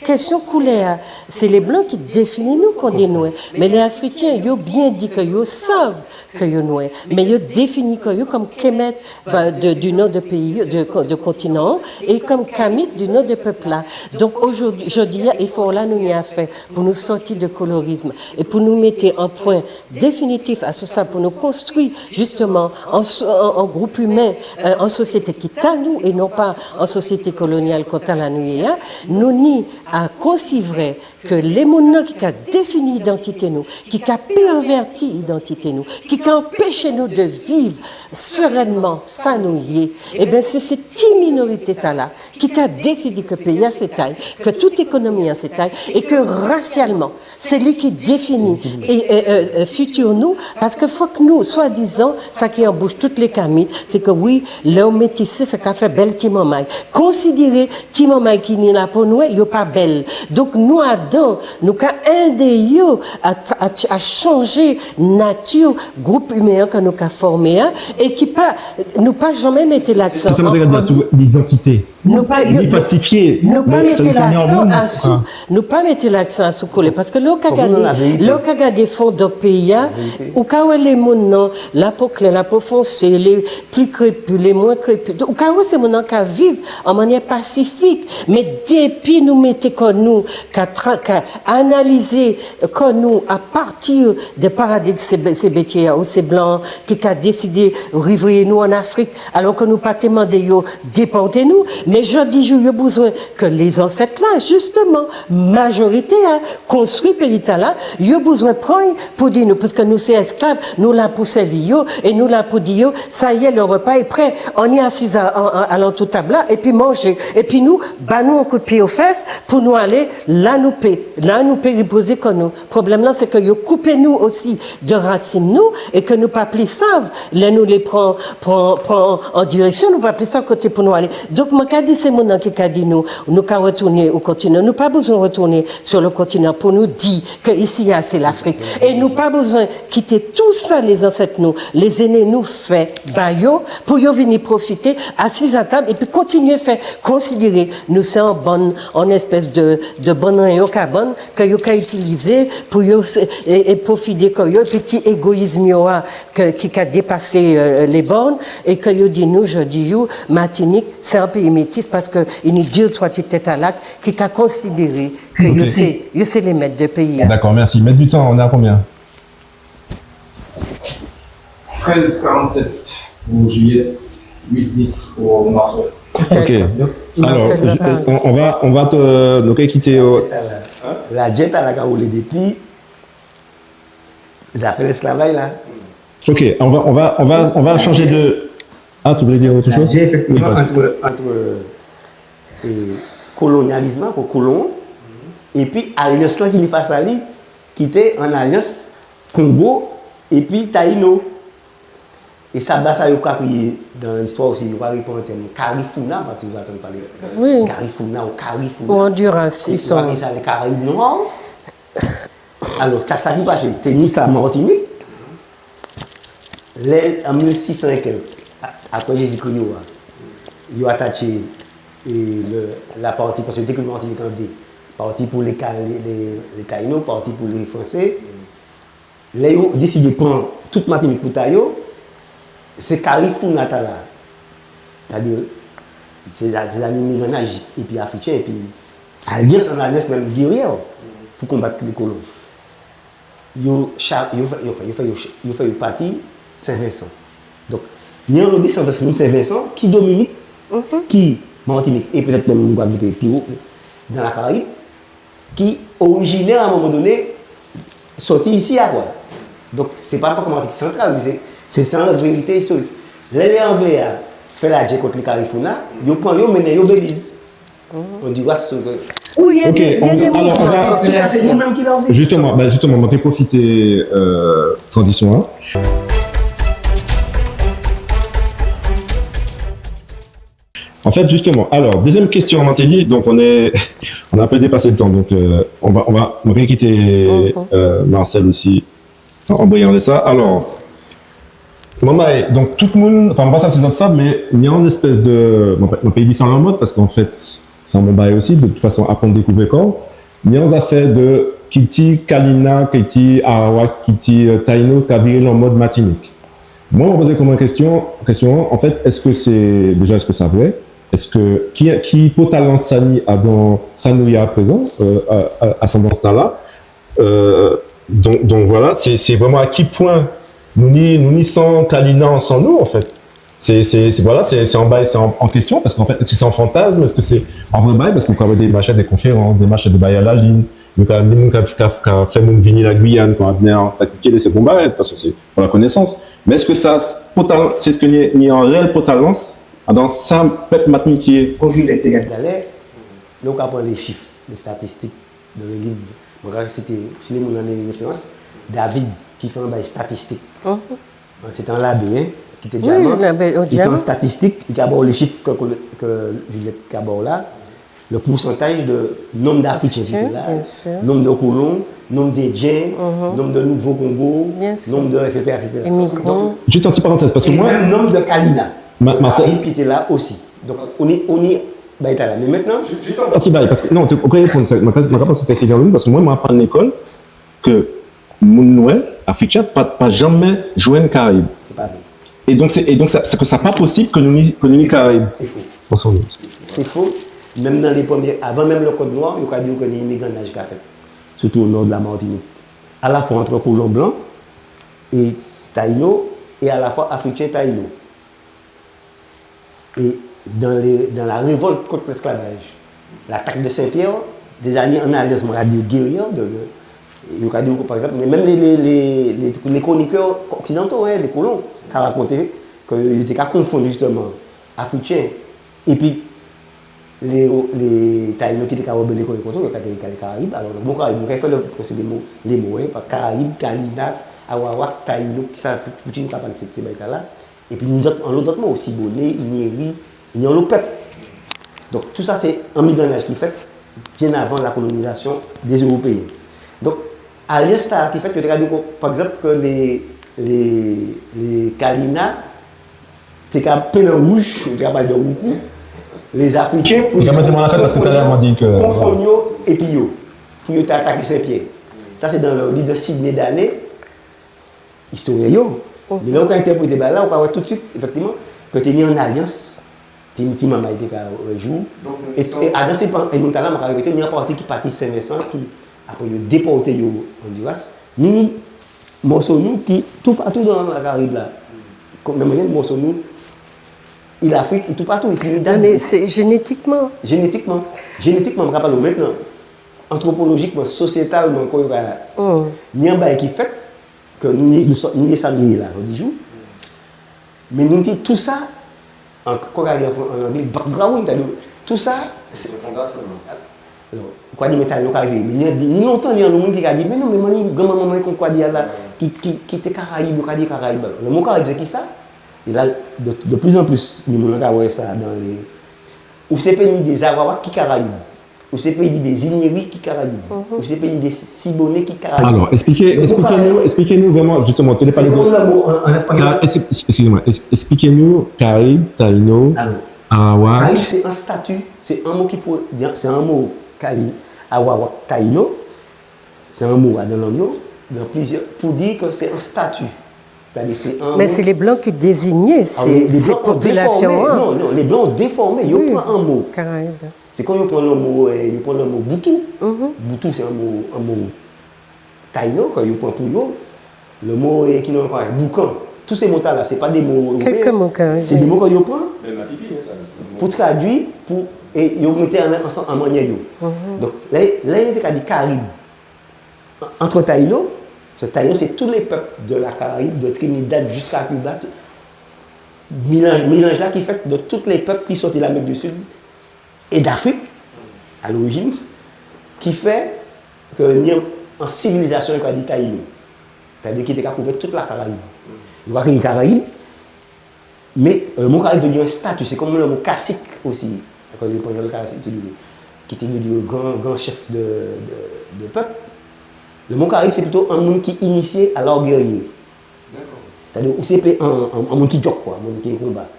kestion koulè-a, sé lé blan ki défini nou kon dé nwè. Mé lé Afritjen, yo bien di ke yo sav ke yo nwè, mé yo défini kò yo kom Kemet, ba, de, di non de péyi, de, de kontinan, é kom Kamit di non de pep-la. Donk, ojòdi, jòdi-a, éfò-la nou ni a fè pou nou sòti de kolorizm é pou nou mété an pwen définitif asou sa pou nou konstwi, jisteman, an so-, an, an group imen, euh, an sosiété ki ta nou é non pa an sosiété kolonial kon tala nou yé a, nou ni a konsivrè ke lé moun-lan ki ka défini idantité nou, ki ka pèrvèti idantité nou, ki ka anpéché nou de viv sérènman sa nou yé, ében, sé, sé ti minorité-tala ki ka désidé ke péyi-a sé ta'y, ke tout ékonomi-a sé ta'y, é ke rasialman, sé li ki défini é, é, é, é, fitir nou, paske fok nou, swadizan, sa ki an bouch tout lé Kamit, sé ke wi, lè ou métisé, sa ka fè bel ti manmay. Konsidéré ti manmay ki ni lapo nwè, yo pa bel. Donk nou adan, nou ka édé yo a, a, a chanjé nati group imen-an ke nou ka fòmé a, é ki pa, nou pa janmen mété laksan an prèmié. Sé sa man té ka di asou lidantité. Nou pa, yo, falsifié. Nou pa mété laksan asou, nou pa mété laksan asou koulè. Paske lè ou ka gadé, lè ou ka gadé fondok péyi-a, ou ka wè lé moun-lan, lapo klè, lapo fonsé, lé pli krépi, lé mwen krépi. Ou ka wè sé moun-lan ka viv an manniè pasifik. Mé dépi nou mété kò nou, ka tra-, ka analizé kò nou apati de paradig sé bé-, sé bétjé-a ou sé blan ki ka désidé rivréyé nou an Afrik, alò ke nou pa té mandé yo dépòté nou, Mé jòdi jou, yo bizwen ke lé zansèt-la, jisteman, majorité-a, konstwi péyi-tala, yo bizwen pran'y pou di nou, paske nou sé èsklav, nou la pou sèvi yo, é nou la pou di yo, sa y est, le repas est prêt. Anni asiz a, a, a, alantou tab-la, épi manjé. Épi nou, ba nou on kout pié o fès pou nou alé la nou pé, la nou pé ripozé kò nou. Pwoblèm-la, sé ke yo koupé nou osi de rasin nou, é ke nou pa pli sav, lè nou lé pran, pran, pran an direksion, nou pa pli sav koté pou nou alé. Donk, mwen ka di sé moun-lan ki ka di nou, nou ka rètounen o kontinan. Nou pa bizwen rètounen sur le continent pou nou di ke isi-a sé Lafrik. É nou pa bizwen kité tou sa lé zansèt nou, lé zéné nou fè ba yo, pou yo vini pwofité, asiz a tab, épi kontinié fè konsidéré nou sé on bann, on èspès de, de bann réyon kabann ke yo ka itilizé pou yo sé, é, é pwofité kò yo, épi ti égoyis yo a, ke, ki ka dépasé, euh, les bornes, é ke yo di nou, jòdi jou, Matinik, sé on péyi métis, paske i ni dé ou twa ti tèt a lak ki ka konsidéré ke yo sé, yo sé lé mèt de péyi-a. D'accord, merci. Maître du temps, on est à combien ? Treize quarante-sept pour Juliette, huit dix pour Marcel. Ok. D'accord. Donc, alors, Marcel va parler. On, on va, on va te, donc, quitter, euh, la jet à la Gaoulé depuis, ça fait l'esclavage, là. Ok, on va, on va, on va, on va changer de, ah, tu voulais dire autre chose ? La jet, effectivement, entre, entre, euh, kolonialisme, quoi, kolon, épi alians-la ki ni fas a li, ki té an alians Kongo épi Tayino. É sa, ba sa yo ka kriyé dan listwa osi, yo ka kriyé pa an tèm Karifouna, pa si ou ja tann palé. Oui. Garifuna ou Karifuna. Ou Honduras, i son. Sé kwa sa, lé Karayib nwa. Alò, sa, sa ki pasé, té ni sa Matinik. Lè, an mil sis san é kèk, a-, apré Jézikri yo a, yo atatjé, é, le, la pati, paske yo té ké Matinik an dé. Pati pou lé Ka-, lé, lé, lé Tayino, pati pou lé Fransé. Lè yo désidé pran tout Matinik pou ta yo, sé Karifouna-tala. Sétadi, sé la, sé la ni mégannaj épi Afritjen, épi alians an alians menm dèyè pou konbat lé kolon. Yo cha-, yo fè, yo fè, yo fè, yo ch-, yo fè yo pati Sen Vensan. Donk, ni an lòt désandans moun Sen Vensan, ki Dominik, ki Matinik, é pétèt menm Gwadloup, é pli wo, dan la Karayib, ki orijinè, a an moman doné, sòti isi-a, kwa. Donk, sé pa, pa kòm Atik Santral, mé sé, sé, sé an vérité istorik. Lè lé Anglé a fè ladjè kont lé Karifouna, yo pran yo, mennen yo Béliz. Honduras, euh, ok, on, alors, on va, justement, ben, justement, on va profiter, euh, transition, hein. En fait, justement, alors, deuxième question, Martini, donc on est, on a un peu dépassé le temps, donc, euh, on va, on va, on va quitter, euh, Marcel aussi, en brillant de ça. Alors, manmay, donk, tout moun, enfin, pa sav si zot sav, mé ni an espès de, bon, man pé di sa an lanmod, paske an fet, sé an bagay osi, de tout fason, aprann dékouvè kò'w. Ni an zafè de kilti Kalina, kilti Arawak, kilti, euh, Tayino, ka viré lanmod Matinik. Mwen, man pozé kò-mwen kestion, kestion, an fet, eske sé, déja, eske sa vré? Eske, ki, ki enpòtans sa ni adan sa nou yé aprézan, euh, a, a, asandans-tala? Euh, donk, donk, voilà, sé, sé vréman a ki pwen nou ni, nou ni san Kalina, san nou, an fet. Sé, sé, sé, voilà, sé, sé an bagay, sé an, an kestion, paske an fet, eske sé an fantasm, eske sé an vré bagay, paske ou ka wè dé machin, dé konférans, dé machin, dé bagay a la ligne, nou ka, nou ka, ka, ka fè moun vini la Guyane, kon Abner, Tactique, sé bon bagay, de tout fason, sé pou la konésans. Mé eske sa, pòtans-, eske ni, ni an réel pòtans adan sa pep matinitjé? Kon Juliette té ka di talè, lè ou ka pran lé chif, lé statistik, dan lé liv, mwen ka sité, si lé moun ni référans, David, ki fè an bagay statistik. Sé té an labé, en, ki té djaman. Wi, labé o djaman. Ki fè an statistik, i ka ba'w lé chif ke, ke, ke Juliette ka ba'w la, le pourcentage de nombre d'Africains ki té la, nombre de colons, nombre d'Indiens, nombre de Nouveau Congo, nombre de, et cetera, et cetera. Imigran. Donk, jis an ti parantez, paske mwen, é menm nombre de Kalina, ma, ma, ki té la osi. Donk, ou ni, ou ni bagay-tala. Mé mentnan, jis an ti bagay, paske, non, ou ka réponn sa, man, man ka pansé sé Sylvie Arnaud, paske mwen, man aprann lékol ke moun nwè, Afritjen, pa, pa janmen jwenn Karayib. Sé pa vré. É donk, sé, é donk, sa, sé ke sa pa posib ke nou ni, ke nou ni Karayib. Sé fo. Sé fo. Menm dan lé prèmié, avan menm le Code noir, yo ka di'w ke ni mégannaj ka fet. Sirtou o nò de la Martinique. A la fwa ant kolon blan é Tayino, é a la fwa Afritjen Tayino. É dans les, dans la révolte contre l'esclavage, l'attaque de Saint-Pierre, dé zani an alians, man ka di gérièr, de, de, yo ka di, par exemple, mais même les, les, les, les, les chroniqueurs occidentaux, hein, les colons, ka rakonté ke yo té ka konfonn justement Africains épi les, les Taïnos ki té ka rébélé kont yo, yo ka di Caraïbes. Alò, bon, Caraïbes, nou ka fè le, sé dé mo, lé mo, hein, pa Caraïbes, Kalina, Arawak, Taïno, kisa, poutji nou ka palé sé, sé bagay-la. Épi ni dot, anlo dot mo, Siboney, Inyeri, ni anlo pep. Donk, tousa sé an migannaj ki fet bien avan la kolonizasion dé Éwopéyen. Donk, alians-la ki fet, yo té ka di, pa egzanp, ke lé, lé, lé Kalina té ka penn an wouj, té ka palé de woukou, lé Afriken, pou yo ka mèt mwen la fet, paske talè man di ke, konfonn yo épi yo, pou yo té ataké Sen-Piè. Sa sé dan le liv de Sidney Danet, istorien yo. Mé lè ou ka entèprété bagay-la, ou ka wè toutswit, éfektivman, ke té ni an alians, té ni ti manmay té ka, euh, jou. É, é adan sé pa-, é moun-tala, man ka répété, ni an pati ki pati Sen-Vensan, ki, apré, yo dépòté yo Honduras. Ni, ni mòso nou ki toupatou dan Lakarayib-la. Kon, menm jan mòso nou, Île Afrique, i toupatou, i Trinidad. Non, mé sé jénétikman. Jénétikman. Jénétikman, man ka palé mentnan. Antropolojikman, sosiétalman, kon yo ka, ni an bagay ki fet, ke nou, nou, nou yé sa nou yé la, jòdi jou. Mé nou di tousa, an, kon yo ka di an, an anglé, background, sétadi, tousa, sé, alò, ou ka di, mé Tayino ka rivé, mé ni, ni lontan, ni anlo moun ki ka di, mé non, mé man ni, granmanman mwen, kon yo ka di a la, ki, ki, ki té Karayib, yo ka di Karayib. Alò, le mo Karayib, sé kisa? É la, de, de plus en plus, ni moun ka wè sa dan lé, ou sé pé ni dé Arawak ki Karayib. Ou sé pé di dé Inyeri ki Karayib. Ou sé pé di dé Siboney ki Karayib. Alò, esplitjé, esplitjé nou, esplitjé nou vréman, jistéman, ou té palé de, sé kon le mo an, an, an, ka-, es-, es-, eskizé mwen, es-, esplitjé nou Karayib, Tayino, Arawak. Karayib, sé an stati, sé an mo ki pou, sé an mo Kali, Arawak, Tayino, sé an mo adan lang yo, dan pliziè, pou di ke sé an stati. Sétadi, sé an mo. Mé sé lé blan ki dézigné sé, sé popilasion-an. Non, non, lé blan défòmé, yo pran an mo. Karayib. Sé kon yo pran le mo, euh, yo pran le mo Boutou. Boutou, sé an mo, an mo Tayino, ke yo pran pou yo. Le mo, euh, ki non ankò, Boukan. Tout sé mo-tala, sé pa dé mo éwopéyen. Kèlke mo, Karayib. Sé dé mo ke yo pran pou tradui, pou, é yo mété an, ansanm an manniè yo. Donk, lè, lè yo té ka di Karib, entre Taïno, sé Taïno, sé tout lé pep de la Karayib, de Trinidad jiska Kiba, tout, mélanj, mélanj-la ki fet de tout lé pep ki sòti Lamérik di Sid é d'Afrik, a lorijin, ki fè ke ni an, an sivilizasion, yo ka di Taïno. Sétadi ki té ka kouvè tout la Karayib. Yo ka kriyé Karayib, Mé, euh, mo Karayib vini an stati, sé kon le mo kasik osi, ke lé Panyol ka itilizé, ki té vé di gran, gran chef de, de, de pep. Le mo Karayib, sé plito an moun ki inisié a l'art guerrier. Dakò. Sétadi, ou sé pé an, an, an moun ki djok, kwa, an moun ki konba.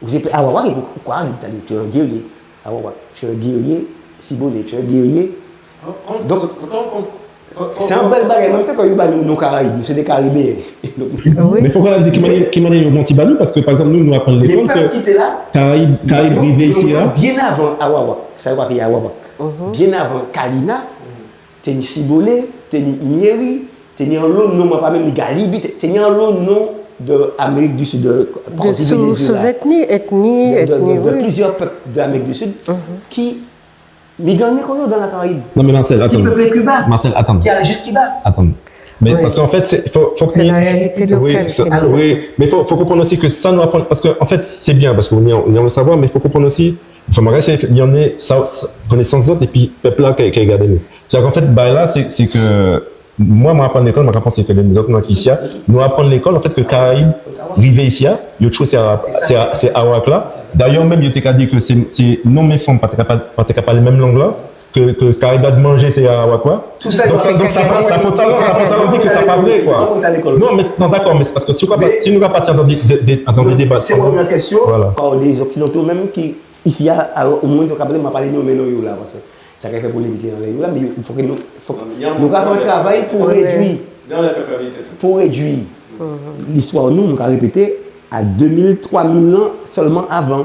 Ou sé pé Arawak, ou, ou Karayib, sétadi, ou sé an guerrier. Arawak, ou sé an guerrier, Siboney, ou sé an guerrier. Donk, sé an bel bagay, an menm tan ke yo ba nou non Karayib, nou sé dé Karibéyen. Wi. Mé fok nou di ki manniè, ki manniè yo manti ba nou, paske, pa egzanp, nou, nou aprann lékol ke Karayib, Karayib rivé isi-a bien avan Arawak, sa yo ka kriyé Arawak. Bien avan Kalina, té ni Siboney, té ni Inyeri, té ni anlo non, man pa menm ni Galibi, té, té ni anlo non de Amérik di Sid, de, de sou, sou-etni, etni, de, de, de pliziè pep de Amérik di Sid ki migrané kò yo dan la Karayib. Non, mé Marcel, atann. Ki peuplé Kiba. Marcel, atann. Ki alé jis Kiba. Atann. Mé paske an fet, sé, fo, fo ke... Sé la réalité lokal ki nou... Wi, mé fo, fo konprann osi ke sa nou aprann, paske an fet, sé bien, paske nou, nou, nou sav, mé fo konprann osi, anfen, mwen, sé, ni an sa, sa, konésans zot, épi pep-la ki, ki gadé nou. Sétadi ke an fet, bagay-la, sé, sé ke mwen, mwen aprann lékol, mwen ka pansé ke lézot, mwen ki isi-a, nou aprann lékol, an fet, ke Karayib rivé isi-a, yo tjwé sé Arab, sé, sé Arawak-la. Dayè, menm, yo té ka di ke sé, sé nonm é fanm pa té ka pa, pa té ka palé menm lang-la, ke, ke Karayib-la té manjé sé Arawak, kwa. Donk sa, donk sa, sa pòt sa, sa pòt sa di ke sa pa vré, kwa. Non, mé, non, dakò, mé sé paske si ou ka pa, si nou ka pati dan dé, dé, dé, dan dé déba, sé vré, la kèsion, vwala, kan dé Oksidanto menm ki, isi-a, a, omwen, yo ka palé, man pa lé nonmen non yo la, paske sa ka fè polémik anlè yo la, mé yo, fok ke nou, fok nou ka fè an travay pou rédui, pou rédui listwa nou, nou ka répété, a dé mil, twa mil an selman avan.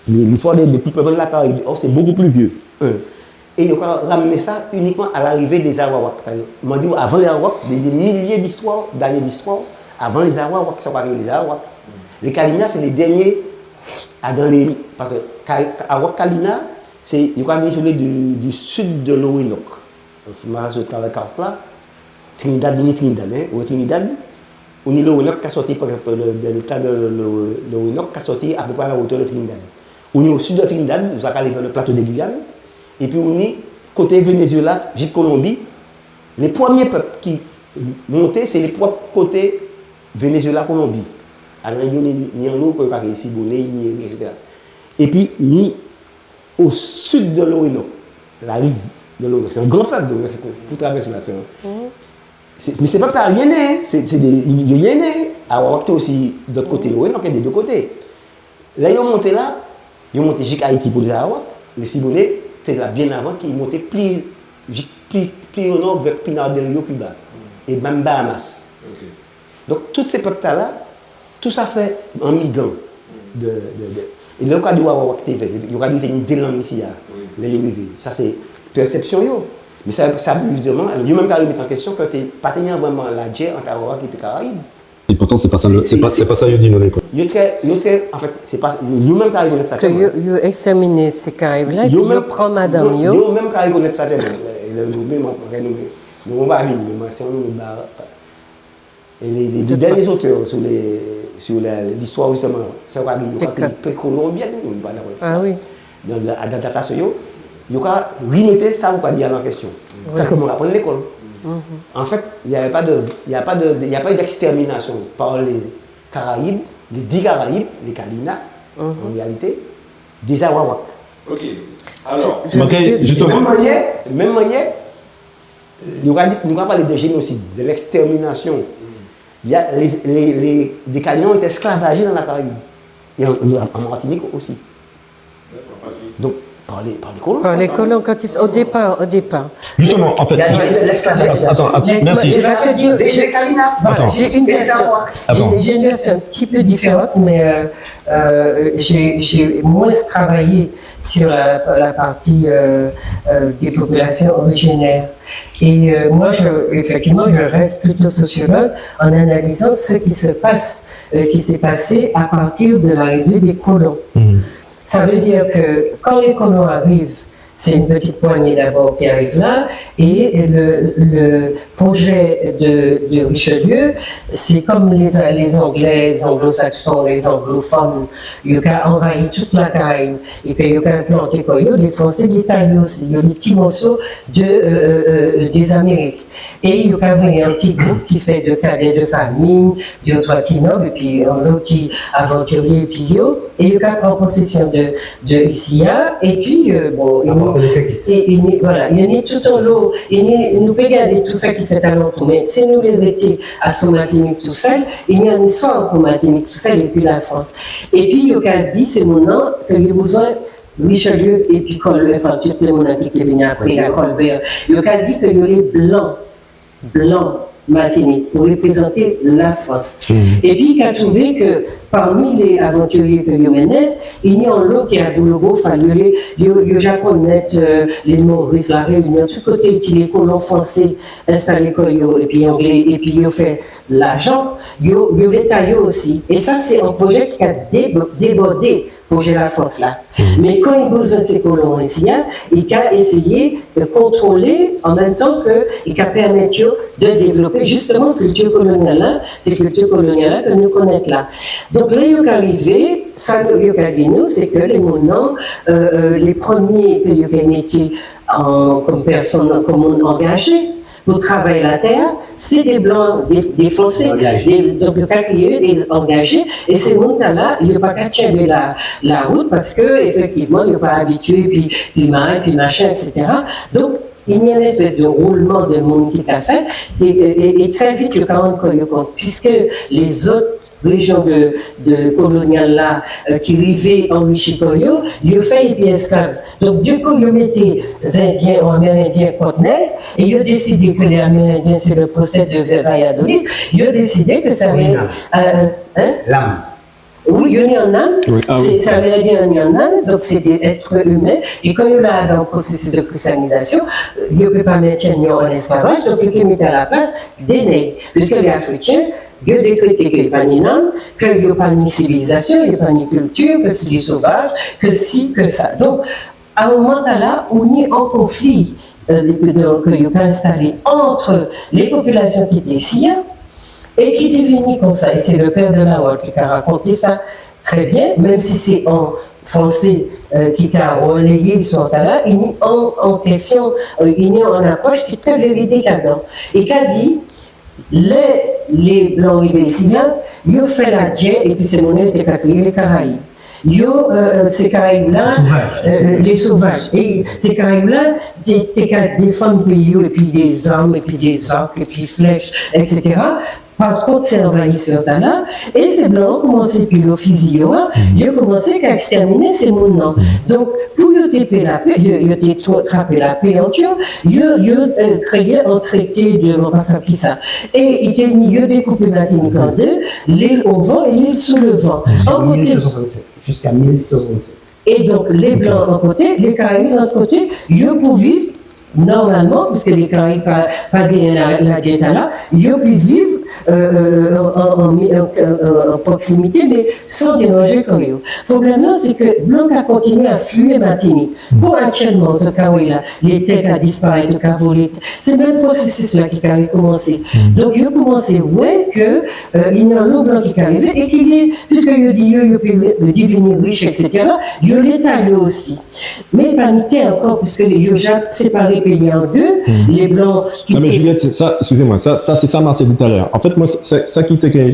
Mé listwa dé, dé pèp la Karayib, or, sé bokou pli vié. Hein. É yo ka ramné sa inikman a larivé dé Arawak. Sétadi, man di'w, avan lé Arawak, dé, dé milié d'istwa, d'ané d'istwa, avan lé Arawak, sa yo ka kriyé lé Arawak. Lé Kalina, sé lé dènié Adan lé, paske Ka-, Arawak Kalina, sé, yo ka vini, si ou lé, di, di sid di l'Orénok. Fo man sot kay kat-la. Trinidad, vini Trinidad, hen, ou Trinidad. Ou ni l'Orénok ka sòti, pa egzanp, le delta de, le, l'Orénok ka sòti apéprè a la wotè di Trinidad. Ou ni o sid di Trinidad, ou sa ka alé vè le plato de Guyane. Épi ou ni koté Vénézuéla jik Kolonbi. Lé prèmié pèp ki monté, sé lé pèp koté Vénézuéla, Kolonbi. Alò, yo ni, ni anlo, kon yo ka kriyé Siboney, Niéri, et cetera. Épi, ni o sid di l'Orénok, la riv di l'Orénok, sé an gran flèv, donk, pou travèsé la, sé an, sé, mé sé pa ta yenné, sé, sé dé, yo yenné, Arawak té osi dot koté l'Orénok, dé dé koté. Lè yo monté la, yo monté jik Ayiti pou lé Arawak, lé Siboney té la bien avan ki monté pli, jik pli, pli o nò, vè Pinar del Río, Cuba, é menm Bahamas. Ok. Donk, tout sé pèp-tala, tout sa fè an migan de, de, de, é lè yo ka di Arawak té vèt, yo ka di té ni dé lang isi-a, wi, lè yo rivé. Sa sé pèsèpsion yo. Mé sa, sa vé jisteman, yo menm ka rimété an kèstion ke té, pa té ni vréman ladjè ant Arawak épi Karayib. É poutan, sé pa sa, sé, sé pa, sé pa sa yo di nou, lé. Yo trè, yo trè, an fèt, sé pa, yo menm ka rikonèt sa. Ke yo, yo èkstèrminé sé Karayib-la, épi yo pran madanm yo. Yo menm ka rikonèt sa, tèlman. É lè nou, mé mwen, mwen, nou, nou, nou pa vini, mé mwen, sé nou, nou, ba, é lé, lé, lé dènié zotè sou lé, sou la, listwa, jisteman, sa yo ka di, yo ka di prékolonbièn, nou pa dakò avèk sa. Ah wi. Dan la, dan datasion yo, yo ka rimété sa ou ka di a la an kèstion. Wi. Sa ke mwen aprann lékol. Mhm. An fèt, il y avait pas de, il y a pas de, il y a pas eu d'extermination par les Caraïbes, les dits Caraïbes, les Kalina, en réalité, des Arawak. Ok. Alors, je, je, menm manniè, menm manniè, nou ka di, nou ka palé de génocide, de l'extermination. Il y a les, les, les, des Kalina ont été esclavagés dans la Caraïbe. Et en, en, en Martinique aussi. Donc, par les, par les colons. Par les colons, quand ils, au départ, au départ. Justement, en fait, il y a eu de l'esclavage. Attends, attends, merci. Laisse-moi, je vais te dire, les, les Kalina. Voilà, j'ai une version, j'ai, j'ai une version un petit peu différente, mais, euh, euh, j'ai, j'ai moins travaillé sur la, la partie, euh, euh, des populations originaires. Et, euh, moi, je, effectivement, je reste plutôt sociologue en analysant ce qui se passe, euh, qui s'est passé à partir de l'arrivée des colons. Mhm. Ça veut dire que quand les colons arrivent, c'est une petite poignée d'abord qui arrive là, et le, le projet de, de Richelieu, c'est comme les, les Anglais, les Anglo-Saxons, les anglophones, yo ka anvayi tout lakay, épi yo ka enplanté kò yo, lé Fransé, lé ta yo, sé yo lé ti moso de, euh, euh, euh, des Amériques. É yo ka voyé an ti group ki fè dé kadè de fanmi, dé o twa ti nob, épi an lot ti avantirié, épi yo, é yo ka pran posésion de, de isi-a, épi, euh, bon, é nou, é, é nou, voilà, é nou tout anlo, é nou, nou pé gadé tout sa ki fèt alantou, mé si nou lé rété asou Matinik tousèl, é ni an istwa pou Matinik tousèl épi Lafrans. Épi yo ka di sé moun-lan ke yo bizwen Richelieu épi Col-, enfin, tout lé moun ki, ki vini apré, a Colbert, yo ka di ke yo lé blan, blan Matinik pou réprézanté Lafrans. Mhm. Épi ka trouvé ke parmi lé avantirié ke yo mennen, i ni anlo ki a Douloubou, enfin, yo lé, yo, yo ja konnet, euh, lé Moris, La Réunion, tout koté ki lé kolon fransé enstalé kò yo, épi anglé, épi yo fè lajan, yo, yo lé ta yo osi. É sa, sé an projé ki ka dé-, débòdé projé Lafrans la. Mé kan i bizwen sé kolon isi-a, i ka éséyé, euh, kontrolé, an menm tan ke i ka pèmet yo de dévlopé jisteman kilti kolonial la, sé kilti kolonial la ke nou konnet la. Donk, lè yo ka rivé, sa nou, yo ka di nou, sé ke lé moun-lan, euh, euh, lé prèmié ke yo ka mété an, kom pèsonn, kom moun angajé, pou travay latè, sé dé blan, dé, dé Fransé, dé, donk, yo ka kriyé dé angajé, é sé moun-tala, yo pa ka tjenbé la, larout, paske, éfektivman, yo pa abitié, épi klima, épi machin, et cetera. Donk, i ni an espes de woulman de moun ki ka fet, é, é, é, é trè vit, yo ka rann kò yo kont, piske lézot réjion de, de kolonial la, euh, ki rivé anrichi kò yo, yo fè épi esklav. Donk, du coup, yo mété Zendien ou Amérendien kont neg, é yo désidé ke lé Amérendien, sé le procès de Va-, Valladolid, yo désidé ke sa va, euh, euh, hein? Lam. Wi, yo ni an nam. Wi, a wi. Sé, sa vé di yo ni an nam, donk sé dé et imen. É kan yo la dan prosésis de kristianizasion, euh, yo pé pa mentyen yo an esklavaj, donk yo ké mété a la plas dé neg. Piske lé Afriken, Yo dékrété ke pa ni lang, ke yo pa ni sivilizasion, yo pa ni kilti, ke sé dé sovaj, ke si, ke sa. Donk, a moman-tala, ou ni an konfli, euh, ke, donk, ke yo ka enstalé ant lé popilasion ki té isi-a, é ki divini kon sa, é sé le père de Lawol ki ka rakonté sa trè bien, menm si sé an fransé, euh, ki ka rèlé istwa-tala, i ni an, an kestion, euh, i ni an aproch ki trè véridik adan. I ka di, lè lé blan rivé isi-a, yo fè ladjè, épi sé moun-lan té ka kriyé lé Karayib. Yo, euh, sé Karayib-la, euh, lé sovaj. É sé Karayib-la, té, té ka défann péyi yo, épi dé zam, épi dé zak, épi flech, et cetera. Pa kont sé anvayisè-tala, é sé blan-an koumansé pilé fizi yo, en, yo koumansé ka ekstèminé sé moun-lan. Donk, pou yo té pé lapé, yo, yo té tro-, trapé lapé ant yo, yo, yo, euh, kréyé an trété de, man pa sav kisa. É i té ni, yo dékoupé Matinik an dé, l'île au vent et l'île sous le vent. An koté mil six cent soixante-sept, jusqu'à mil six cent soixante-sept. É donk, lé blan an koté, lé Karayib an lot koté, yo pou viv nòmalman, piske lé Karayib pa, pa genyen la, ladjè-tala, yo pou viv, euh, euh, an, an, an, an, an, an proksimité, mé san déranjé kò yo. Pwoblèm-lan, sé ke blan ka kontinié a fiyé Matinik. Kon aktièlman, sa ka wè la, lé tè ka disparet, ka volé, sé menm pwosésis-la ki ka rikoumansé. Donk, yo koumansé wè ke, euh, i ni anlo blan ki ka rivé é ki lé, piske yo di yo, yo pé ré-, divini rich, et cetera, yo lé ta yo osi. Mé pa ni tè ankò, piske yo ja séparé péyi-a an dé, lé blan ki... Non, mé té... Juliette, sé sa, excusez-moi, sa, sa, sé sa Marcel di talè. An fet, mwen, sa, sa ki té ké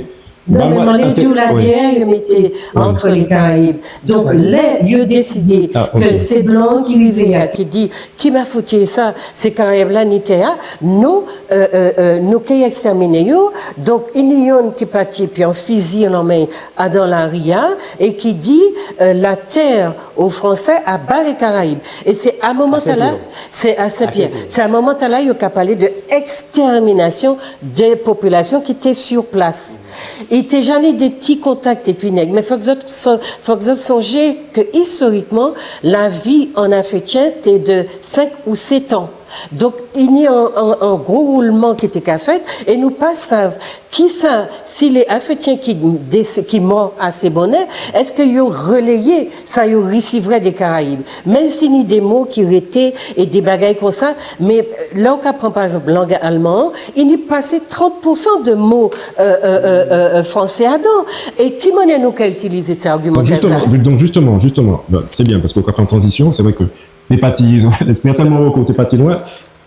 Non, mé man lé di'w ladjè yo mété ant lé Karayib. Donk, lè yo désidé ke sé blan ki rivé a, ki di, ki ma fout yé sa, sé Karayib-la ni tè-a, nou, euh, euh, euh, nou ké ekstèminé yo. Donk, i ni yonn ki pati, épi an fizi an lanmen, adan lari-a, é ki di, euh, la terre aux Français, à bas les Caraïbes. É sé a moman-tala, sé a Sen-Piè. Sé a moman-tala, yo ka palé de ekstèminasion dé popilasion ki té sur place. I té ja ni dé ti kontak épi neg, mé fok zot so-, fok zot sonjé ke istorikman, lavi an Afritjen té de senk ou set an. Donk, i ni an, an, an gro woulman ki té ka fet, é nou pa sav kisa, si lé Afritjen ki dés-, ki mò asé bonnè, eské yo réléyé sa yo risivwè dé Karayib. Menm si ni dé mo ki rété é dé bagay kon sa, mé, euh, lè ou ka pran, pa ekzanp, lang alman, i ni pasé trant pou san de mo, euh, euh, euh, euh, euh, fransé adan. É ki manniè nou ka itilizé sé argiman-tala ? Donk, jisteman, donk, jisteman, jisteman, ben, sé bien, paske ou ka fè an tranzision, sé vré ke té pati, lespri-a telman wo ke té pati lwen,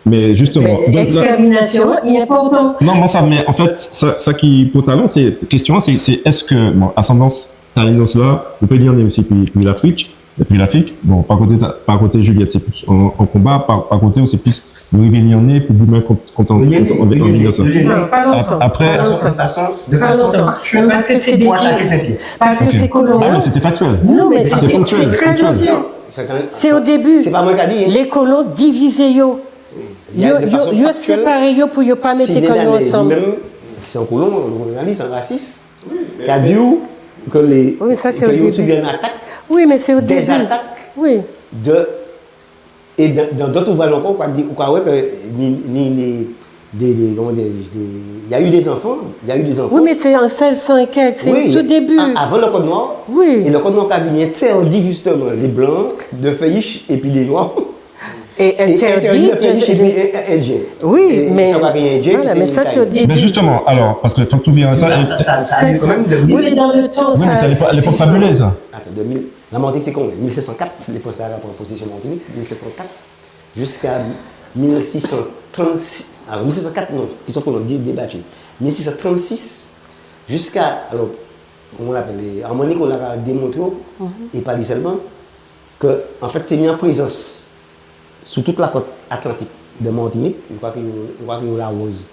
mé jisteman. Mé donk, la, ekstèminasion, i enpòtan. Non, mé sa, mé an fet, sa, sa ki enpòtan, sé, kestion, sé, sé eské, bon, asandans Tayinòs-la, ou pé di an osi, épi, épi Lafrik, épi Lafrik, bon, pa koté ta-, pa koté Juliette, sé plis an, an konba, pa, pa koté'w, sé plis nou rivé ni an é pou goumen kont, kont an, kont an, an, an, an, an, sa. Non, pa lontan. Ap-, apré, pa lontan. De fason, de fason faktiel, paske sé dé... Paske sé kolon. Ah, mé sété faktiel. Non, mé sété, sé trè ansien. Sé o débi. Sé pa mwen ki di, en. Lé kolon divizé yo. Yo, yo, yo séparé yo pou yo pa mété kò yo ansanm. Li menm, sé an kolon, an kolonialis, an rasis. Ka di'w ke lé, wi, mé sa, sé o débi. Ke yo sibi an atak. Wi, mé sé o débi. Dé atak. Wi. De, é dan, dan dot ouvraj ankò, ou ka di, ou ka wè ke ni, ni, ni dé, dé, koman di, dé, il y a eu des enfants, il y a eu des enfants. Wi, mé sé an sèz san é kèk, sé tou débi. Wi, a-, avan le Code noir. Wi. É le Code noir ka vini entèdi jisteman lé blan de fè ich épi dé nwa. É entèdi de fè ich épi, é, é, Endien. Wi, mé sa va bien, Endien, voilà, mé sa, sé o débi. Mé jisteman, alò, paske fok ou vin a sa, sa, sa, sa, wi, mé dan le tan, wi, mé sa, sa, lépok, lépok fabulé, sa. Atann, de mil, la Martinique, sé konbien ? Mil senk san kat, lé Fransé ka pran posésion Martinique, mil senk san kat, jiska mil sis san trannsis, alò, mil senk san kat, non, ki son kolon, dé, débatjé. Mil sis san trannsis, jiska, alò, koman i apel, Armand Nicolas ka démontré'w, é pa li selman, ke, an fet, té ni an prézans sou tout lakot atlantik de Martinique, je crois que, je crois que Lawoz,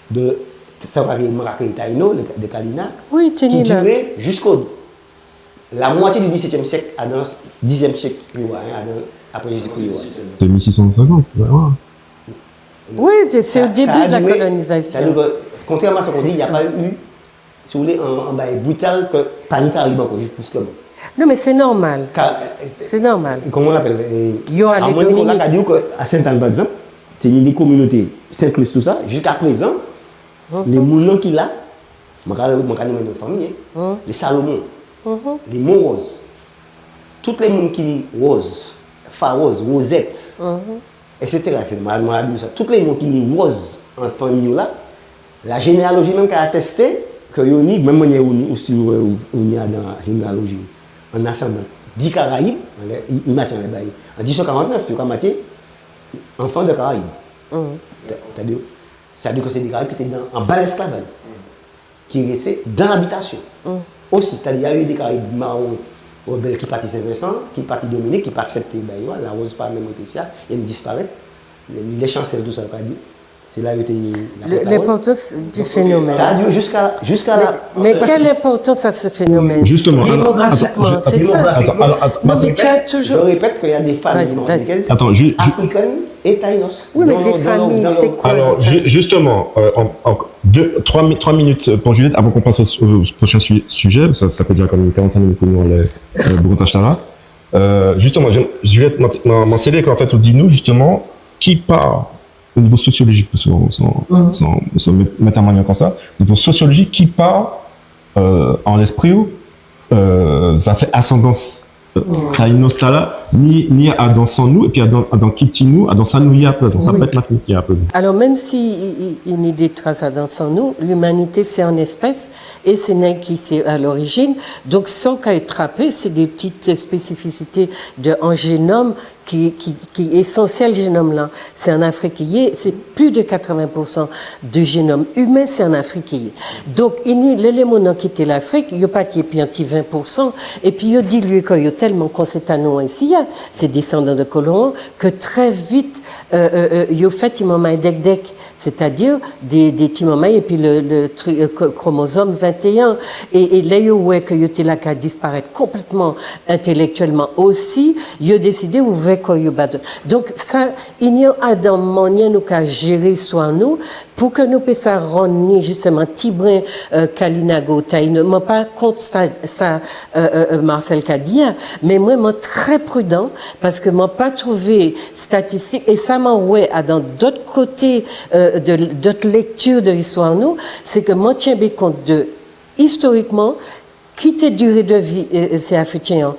de, sa, je crois que Maracay, Taïno, de, de Kalina, wi, ki diré jiska la mwatié di disetièm siek, adan dizèm siek, wi, en, adan, apré Jézi-Kri, wi. Sé mil sis san senkant, wè, wè. Wi, sé o débi de la kolonizasion. Sa, sa a diré, sa a diré ke, kontrèman a sa ke ou di, il y a pas eu si vous voulez, an, an bagay brital ke pa ni Karayib ankò, jis, jisteman. Non, mé sé nòmal. Ka, euh, sé nòmal. Koman i apel, euh, yo alé Armand Nicolas ka di'w ke a Sentàn, pa ekzanp, té ni dé kominoté, Sent-Kris, tousa, jiska prézan, lé moun-lan ki la, Mwen ka, mwen ka nonmen non fanmi, en. Lé Salomon, lé Monroz. Tout lé moun ki ni Roz, Faroz, Wozet, et cetera, et cetera. Mwen, mwen ka di'w sa. Tout lé moun ki ni Roz an fanmi yo la, la jénéaloji menm ka atesté ke yo ni, menm manniè ou ni, ou si ou, ou, ou ni adan jénéaloji, an asandan di Karayib, anlè, i, i matjé anlè bagay. An dizuit san karant-nef, yo ka matjé enfant de Caraïbes. Sétadi, sétadi ke sé dé Karayib ki té dan, anba lesklavaj, ki rété dan labitasion. Osi, sétadi, ni dé Karayib mawon, rebel ki pati Sen-Vensan, ki pati Dominik, ki pa aksepté bagay yo, Laroz pa menm rété isi-a, i disparet. Lé chansel, tousa, yo ka di. Sé la yo té... Le- L'importance du phénomène. Ça a duré jusqu'à, jusqu'à la... Mais quelle importance à ce phénomène ? Justement, alors, attends, démographiquement, je- c'est ça. Attends, alors, attends, non, mais tu as toujours... Je répète qu'il y a des familles martiniquaises, attends, ju- ju- africaines et taïnos. Oui, mais des familles, c'est quoi, des familles ? Alors, ju- justement, euh, en, en deux, trois, mi- trois minutes pour Juliette, avant qu'on passe au, au prochain su- sujet, ça, ça fait déjà quand même quarante-cinq minutes que nous on est euh, Bourg Tachala. Euh, justement, je- Juliette, man, man, man sé lé ke an fet, ou di nou, justement, ki pa o nivo sosiolojik, paske san, san, san met, met an manniè kon sa, o nivo sosiolojik, ki pa, euh, an lespri'w, euh, zafè asandans, euh, taïnos-tala, ni, ni adan san nou, épi adan, adan kilti nou, adan sa nou yé aprézan, sa pé et Matinik yé aprézan. Alors, même si i, i, i ni dé tras adan san nou, l'humanité, c'est en espèces, é sé neg ki sé a lorijin. Donk, sa ou ka trapé, sé dé ti spésifisité de an jénom ki, ki, ki ésansiel, jénom-lan. Sé an Afrik i yé, sé plis de quatre-vingts pour cent du génome humain, sé an Afrik i yé. Donk, i ni, lè, lè moun-lan kité Lafrik, yo pati épi an ti vingt pour cent, épi yo diliyé kò-yo telman kon sé ta nou isi-a, sé désandan de kolon, ke trè vit, euh, euh, euh, yo fè ti manmay dekdek, sétadi dé, dé ti manmay, épi le, le tri- euh, kro- kromozom vingt et un. É, é lè yo wè ke yo té la ka disparet konpletman entélektielman osi, yo désidé ouvè kò-yo ba dot. Donk sa, i ni adan manniè nou ka jéré istwa nou, pou ke nou pé sa rann li, jisteman, tibren, euh, kalinago, tayino. Mwen pa kont sa, sa, euh, euh, euh, Marcel ka di a, mé mwen, mwen trè pridan, paske mwen pa trouvé statistik, é sa mwen wè adan dot koté, euh, de, dot lekti de listwa nou, sé ke mwen tjenbé kont de, istorikman, ki té diré de vi, euh, euh, sé Afritjen-an,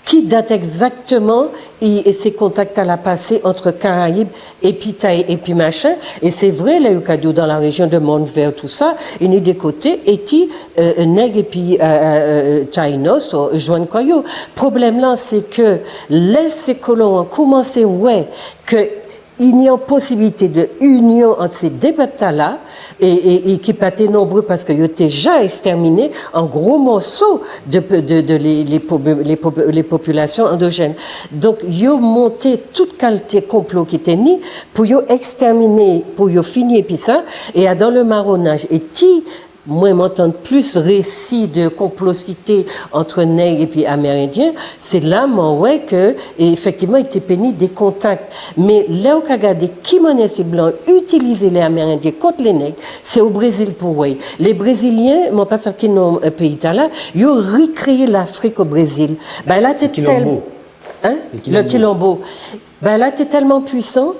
ki dat ekzaktéman i, é sé kontak-tala pasé ant Karayib épi Tay, épi machin, é sé vré, la, yo ka di'w dan la réjion de Mòn Vè, tousa, i ni dé koté, éti, euh, neg épi, euh, euh, euh, Tayinos, euh, jwenn kò-yo. Pwoblem-lan, sé ke lè sé kolon-an koumansé wè ke i ni an posibilité de inion ant sé dé pep-tala, é, é, é ki pa té nonbré paske yo té ja ekstèminé an gwo mòso de, de, de lé, lé po-, lé po-, lé popilasion andojèn. Donk, yo monté tout kalté konplo ki té ni pou yo ekstèminé, pou yo fini épi sa, é adan le maronnaj, éti mwen, mwen tann plis rési de konplosité ant neg épi Amérendien, sé la mwen wè ke, é, éfektivman, i té pé ni dé kontak. Mé lè ou ka gadé ki manniè sé blan itilizé lé Amérendien kont lé neg, sé o Brézil pou wè. Lé Brézilien, mwen pa sav ki non, euh, péyi-tala, yo rikréyé Lafrik o Brézil. Bagay-la té tel- Quilombo. Hein ? Le Quilombo. Bagay-la té telman pwisan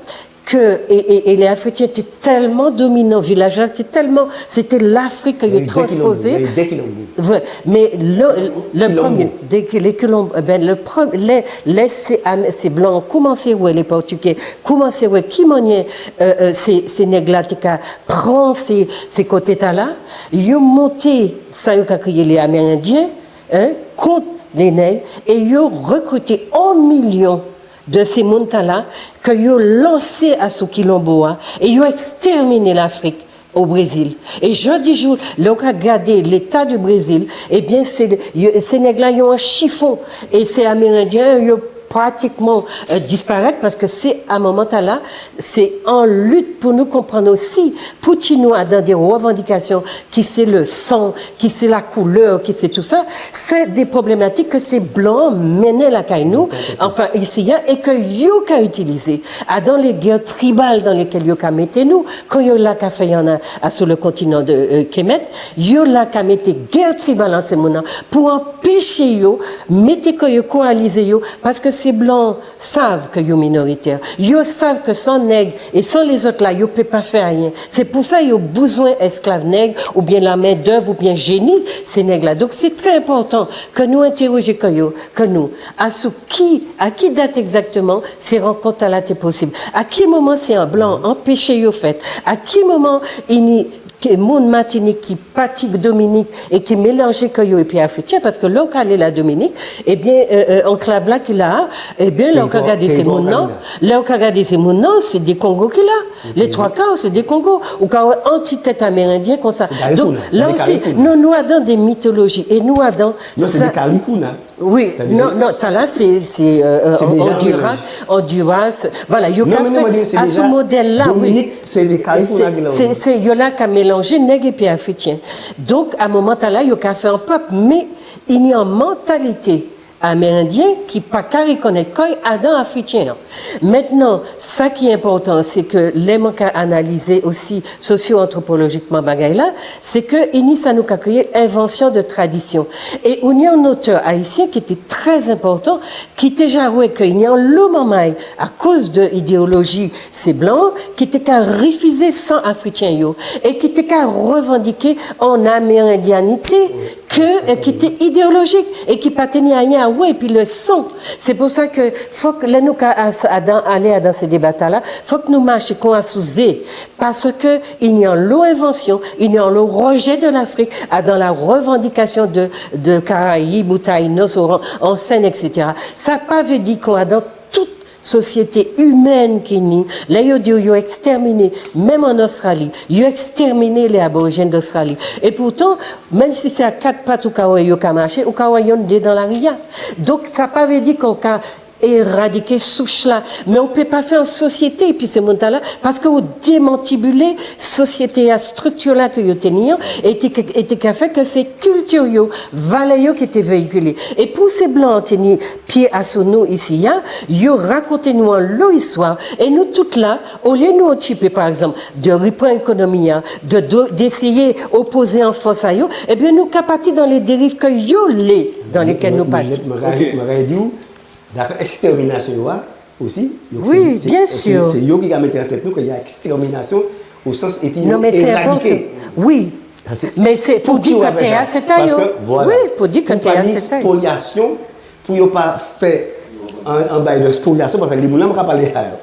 ke, é, é, é lé Afritjen té telman dominan, vilaj-la té telman, sé té Lafrik ke yo transpozé. Il y a eu deux Quilombo. Vwè, mé le, le premié, dé, lé Quilombo, eh ben, le pre-, lè, lè sé Am-, sé blan koumansé wè, lé Pòtugé koumansé wè ki manniè, euh, euh, sé, sé neg-la té ka pran sé, sé koté-tala, yo monté sa yo ka kriyé lé Amérendien, hein, kont lé neg, é yo rékrité an milion de sé moun-tala ke yo lansé asou Quilombo-a, é yo ekstèminé Lafrik o Brézil. É jòdi jou, lè ou ka gadé léta di Brézil, ében, sé, yo, sé neg-la, yo an chifon, é sé Amérendien, yo pratikman, euh, disparet, paske sé, a moman-tala, sé an lit pou nou konprann osi, poutji nou adan dé révandikasion ki sé le san, ki sé la koulè, ki sé tousa, sé dé pwoblématik ke sé blan mennen lakay nou, anfen, isi-a, é ke yo ka itilizé. Adan lé gè tribal dan lékel yo ka mété nou, kan yo la ka fè, i annan asou le kontinan de, euh, Kemet, yo la ka mété gè tribal ant sé moun-lan pou anpéché yo mété kò-yo, koalizé yo, paske Sé blan sav ke yo minoritè. Yo sav ke san nèg é san lézòt-la, yo pé pa fè ayen. Sé pou sa yo bizwen esklav nèg, oubien la men d'œuvre, oubien jéni sé nèg-la. Donk, sé trè enpòtan ke nou entèwojé kò yo, ke nou, asou ki, a ki dat ekzaktèman sé rankont-la té posib. A ki moman sé an blan anpéché yo fèt. A ki moman i ni ke moun Matinik ki pati Dominik é ki mélanjé kò yo épi Afritjen, paske lè ou ka alé la Dominik, ében, euh, euh, anklav-la ki la, ében, lè ou ka gadé sé moun-lan, lè ou ka gadé sé moun-lan, sé dé Kongo ki la. Lé twa ka, sé dé Kongo. Ou ka wè an ti tèt Amérendien konsa. Donk, la osi, non, nou adan dé mitoloji é nou adan... Non, sé dé Kalifou, non ? Wi, non, non, sa la, sé, sé, euh, euh, Honduras, Honduras, vwala, yo ka fè asou modèl-la, wi. Dominik, sé dé Kalifou, sé, sé, yo la ka mélanjé nèg épi Afritjen. Donk, a moman-tala, yo ka fè an pèp, mé i ni an mantalité amérendien ki pa ka rikonnèt kò'y adan Afritjen-an. Mentnan, sa ki enpòtan, sé ke lè mwen ka analizé osi sosio-antwopolojikman bagay-la, sé ke i ni sa nou ka kriyé envansion de tradision. É ou ni an otè ayisien ki té trè enpòtan, ki té ja wè ke i ni anlo manmay, akoz de idéoloji sé blan, ki té ka rifizé san Afritjen yo, é ki té ka révandiké an amérendianité, ke, euh, ki té idéolojik é ki pa té ni ayen a wè épi le san. Sé pou sa ke fok, lè nou ka as-, adan, alé adan sé déba-tala, fok nou maché kon asou zé, paske i ni anlo envansion, i ni anlo rejé de Lafrik, adan la révandikasion de, de Karayib ou Tayinos ou an, an Sen, et cetera. Sa pa vé di kon adan tout sosiété imèn ki ni, lè yo di'w yo ekstèminé, menm an Ostrali, yo ekstèminé lé Aborijèn d'Ostrali. É poutan, menm si sé a kat pat ou ka wè yo ka maché, ou ka wè yonn dé dan lari-a. Donk, sa pa vé di ke ou ka éradiké souch-la, mé ou pé pa fè an sosiété épi sé moun-tala, paske ou démantibilé sosiété-a, striktir-la ke yo té ni an, é té, é té ka fè ke sé kilti yo, valè yo ki té véyikilé. É pou sé blan té ni pié asou nou isi-a, yo rakonté nou anlo istwa, é nou tout la, olié nou okipé, pa ekzanp, de ripran ékonomi-a, de, de, d'éséyé opozé an fos a yo, ében, nou ka pati dan lé dériv ke yo lé, dan lékel nou pati. Mé, mé, mé, mé, mé, mé, zafè ekstèminasion yo a osi, yo, wi, sé, sé, bien sûr, sé yo ki ka mété an tet nou ke ni ekstèminasion o sans éti éradiké. Non, mé sé enpòtan. Wi. Mé sé pou di koté-a sé ta yo. Paske, vwala, wi, pou di koté-a sé ta yo. Pou pa ni spoliasion, pou yo pa fè an, an bagay de spoliasion, paske lé moun-lan man ka palé a yo,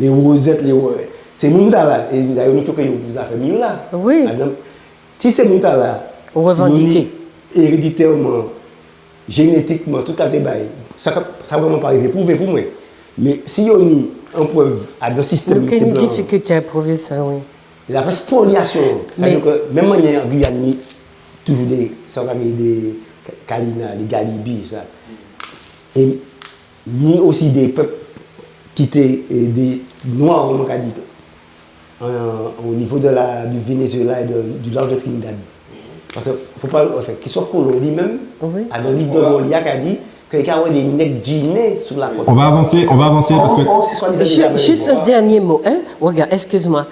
lé Wozet, lé Wo-, sé moun-tala, é dayè nou tjouké yo pou zafè mil-la. Wi. Adan, si sé moun-tala, yo ni éréditèman, jénétikman, tout kalté bagay, sa ka, sa vréman pa rivé pwouvé pou mwen. Mé si yo ni an prev adan sistenm, sé blan-an. Nou ké ni difikilté a pwouvé sa, wi. Zafè spoliasion, sétadi ke menm manniè an Giyàn ni toujou dé, sa ou ka kriyé dé Ka-, Kalina, dé Galibi, sa. É ni osi dé pep ki té, é, dé nwa, kouman ka di, euh, au niveau de la, du Venezuela et de, du large de Trinidad. Paske fo pa, anfen, Christophe Colomb li menm, wi, adan liv de mò li a, ka di ke i ka wè dé neg djiné sou lakot. On va avancer, on va avancer parce que... Ju-, juste un dernier mot, hein. Regarde, excuse-moi.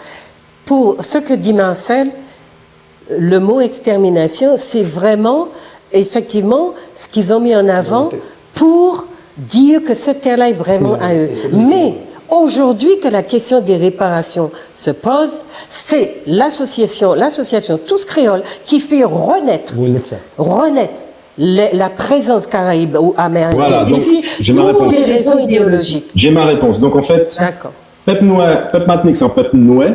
Pour ce que dit Marcel, le mot extermination, c'est vraiment, effectivement, ce qu'ils ont mis en avant pour dire que cette terre-là est vraiment à eux. Mais aujourd'hui que la question des réparations se pose, c'est l'association, l'association Tous Créoles qui fait renaître, renaître le, la présence caraïbe ou amérindienne ici pour des raisons idéologiques. J'ai ma réponse. Donc en fait, d'accord. Pèp nwè, pèp Matinik, sé an pèp nwè,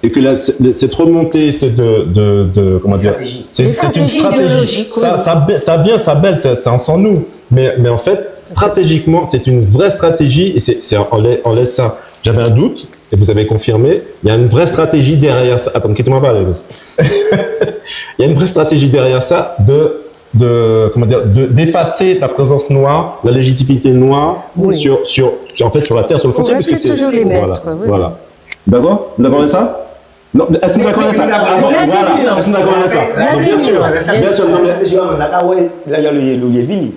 é ke la, sé, sé, cette remontée, c'est de, de, de, comment dire, c'est, c'est une stratégie idéologique, oui. Ça, ça, ça bien, ça belle, ça, ça en sent nous. Mais, mais en fait, stratégiquement, c'est une vraie stratégie, et c'est, c'est, on laisse, on laisse ça. J'avais un doute, et vous avez confirmé, il y a une vraie stratégie derrière ça. Attends, quitte-moi pas, là. Il y a une vraie stratégie derrière ça de de, comment dire, de, d'effacer la présence noire, la légitimité noire sur, sur, sur, en fait, sur la terre, sur le foncier, parce que c'est, voilà, voilà. D'accord ? Vous d'accord avec ça ? Non, est-ce que vous d'accord avec ça ? Ah bon, voilà. Est-ce que vous d'accord avec ça ? Donc, bien sûr, bien sûr, non, mais...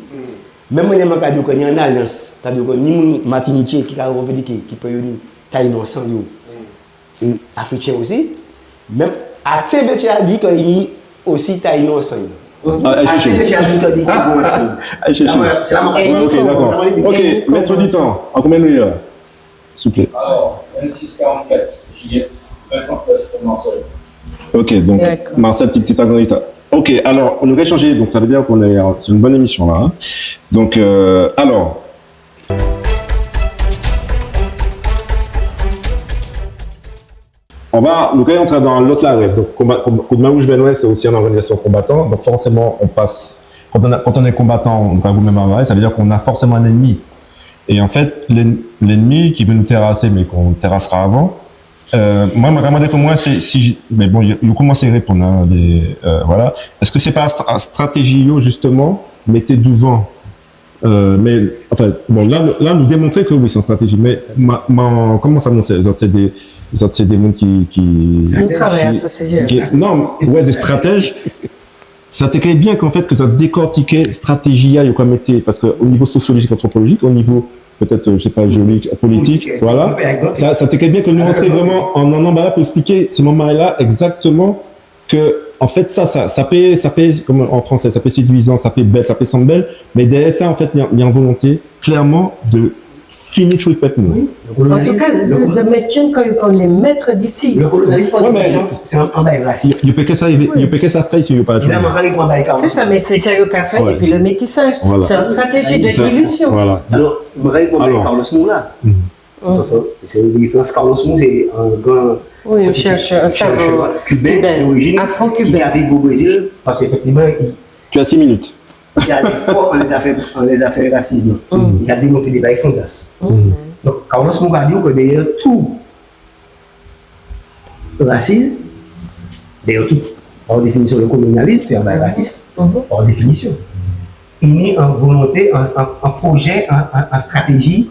Menm mwen, mwen ka di ke ni an alians, sétadi ke ni moun matinitjé ki ka révandiké, ki pé yo ni Tayino an san yo. É Afritjen osi, menm Atjébétjé a di ke i ni osi Tayino an san yo. Ah, ay chèché. Ay chèché. Ah ouais, sé la. Ouais, ok, dakò. Ok, Maître Ditan, an konbien nou yé la, s'il vous plaît ? Alors, vingt-six quarante-quatre, Juliette, vingt trente-neuf pour Marcel. Ok, donc Marcel, ti, ti agrandi sa. Ok, alors, on aurait changé, donc ça veut dire qu'on est sur une bonne émission là, hein. Donc, euh, alors, on va, nou kay antré dan lot larel. Donk, konba, konb-, Koudmen Wouj Vè Nwè, sé osi an òganizasion konbatan. Donk, forséman, on passe, quand on a, quand on est combattant, on doit quand même avoir, ça veut dire qu'on a forcément un ennemi. Et en fait, l'en-, l'ennemi qui veut nous terrasser, mais qu'on terrassera avant, euh, mwen, mwen, mwen, pou mwen, sé, si j-, mé bon, yo, yo komansé réponn, hein, les, euh, voilà. Est-ce que c'est pas stra-, stratégie, yo, justement, mété douvan Euh, mé, anfen, bon, la, la, nou démontré ke wi, sé an stratéji, mé ma, ma, koman sa, nou, sé, zot sé dé, zot sé dé moun ki, ki, nou travay ki, asosié, ki, non, wè, dé stratèj. Sa té ké bien k'an fet, ke sa dékortiké stratéji-a, yo ka mété, paske o nivo sosiolojik, antropolojik, o nivo, pétet, euh, je sais pas, géologique, politique, voilà. Sa, sa té ké bien ke nou rantré vréman an, an anba la pou esplitjé sé moman-la ekzaktéman ke, an fet, sa, sa, sa pé, sa pé, kom an fransé, sa pé séduizan, sa pé bel, sa pé sanm bel, mé dèyè sa, an fet, ni, ni an volonté klèman de fini tjwé pep nou. Wi. An tou ka, de, de mèt yo kon, kon lé mèt disi. Le colonialisme, wè, mé sé an, an bagay rasis. Yo, yo pé ké sa, yo pé ké sa fè si yo pa tjwé. Sé sa, mé sé sa yo ka fè, épi le métisaj. Voilà. Sé an stratéji de dilusion. Voilà. Alò, mwen, mwen, Carlos Moura. Anfen, sé an référans. Carlos Moura, sé an gran, wi, an chèchè, an savan kiben, kiben, dorijin, afro-kiben, ki ka viv o Brézil, paske éfektivman, i, tu as six minutes. I alé fò an lé zafè, an lé zafè rasism. I ka démontré dé bagay fondas. Donk, Carlos Moura di ke dèyè tou rasis, dèyè tou, pa définision, le kolonialis, sé an bagay rasis, pa définision. I ni an volonté, an, an, an pwojé, an, an, an stratéji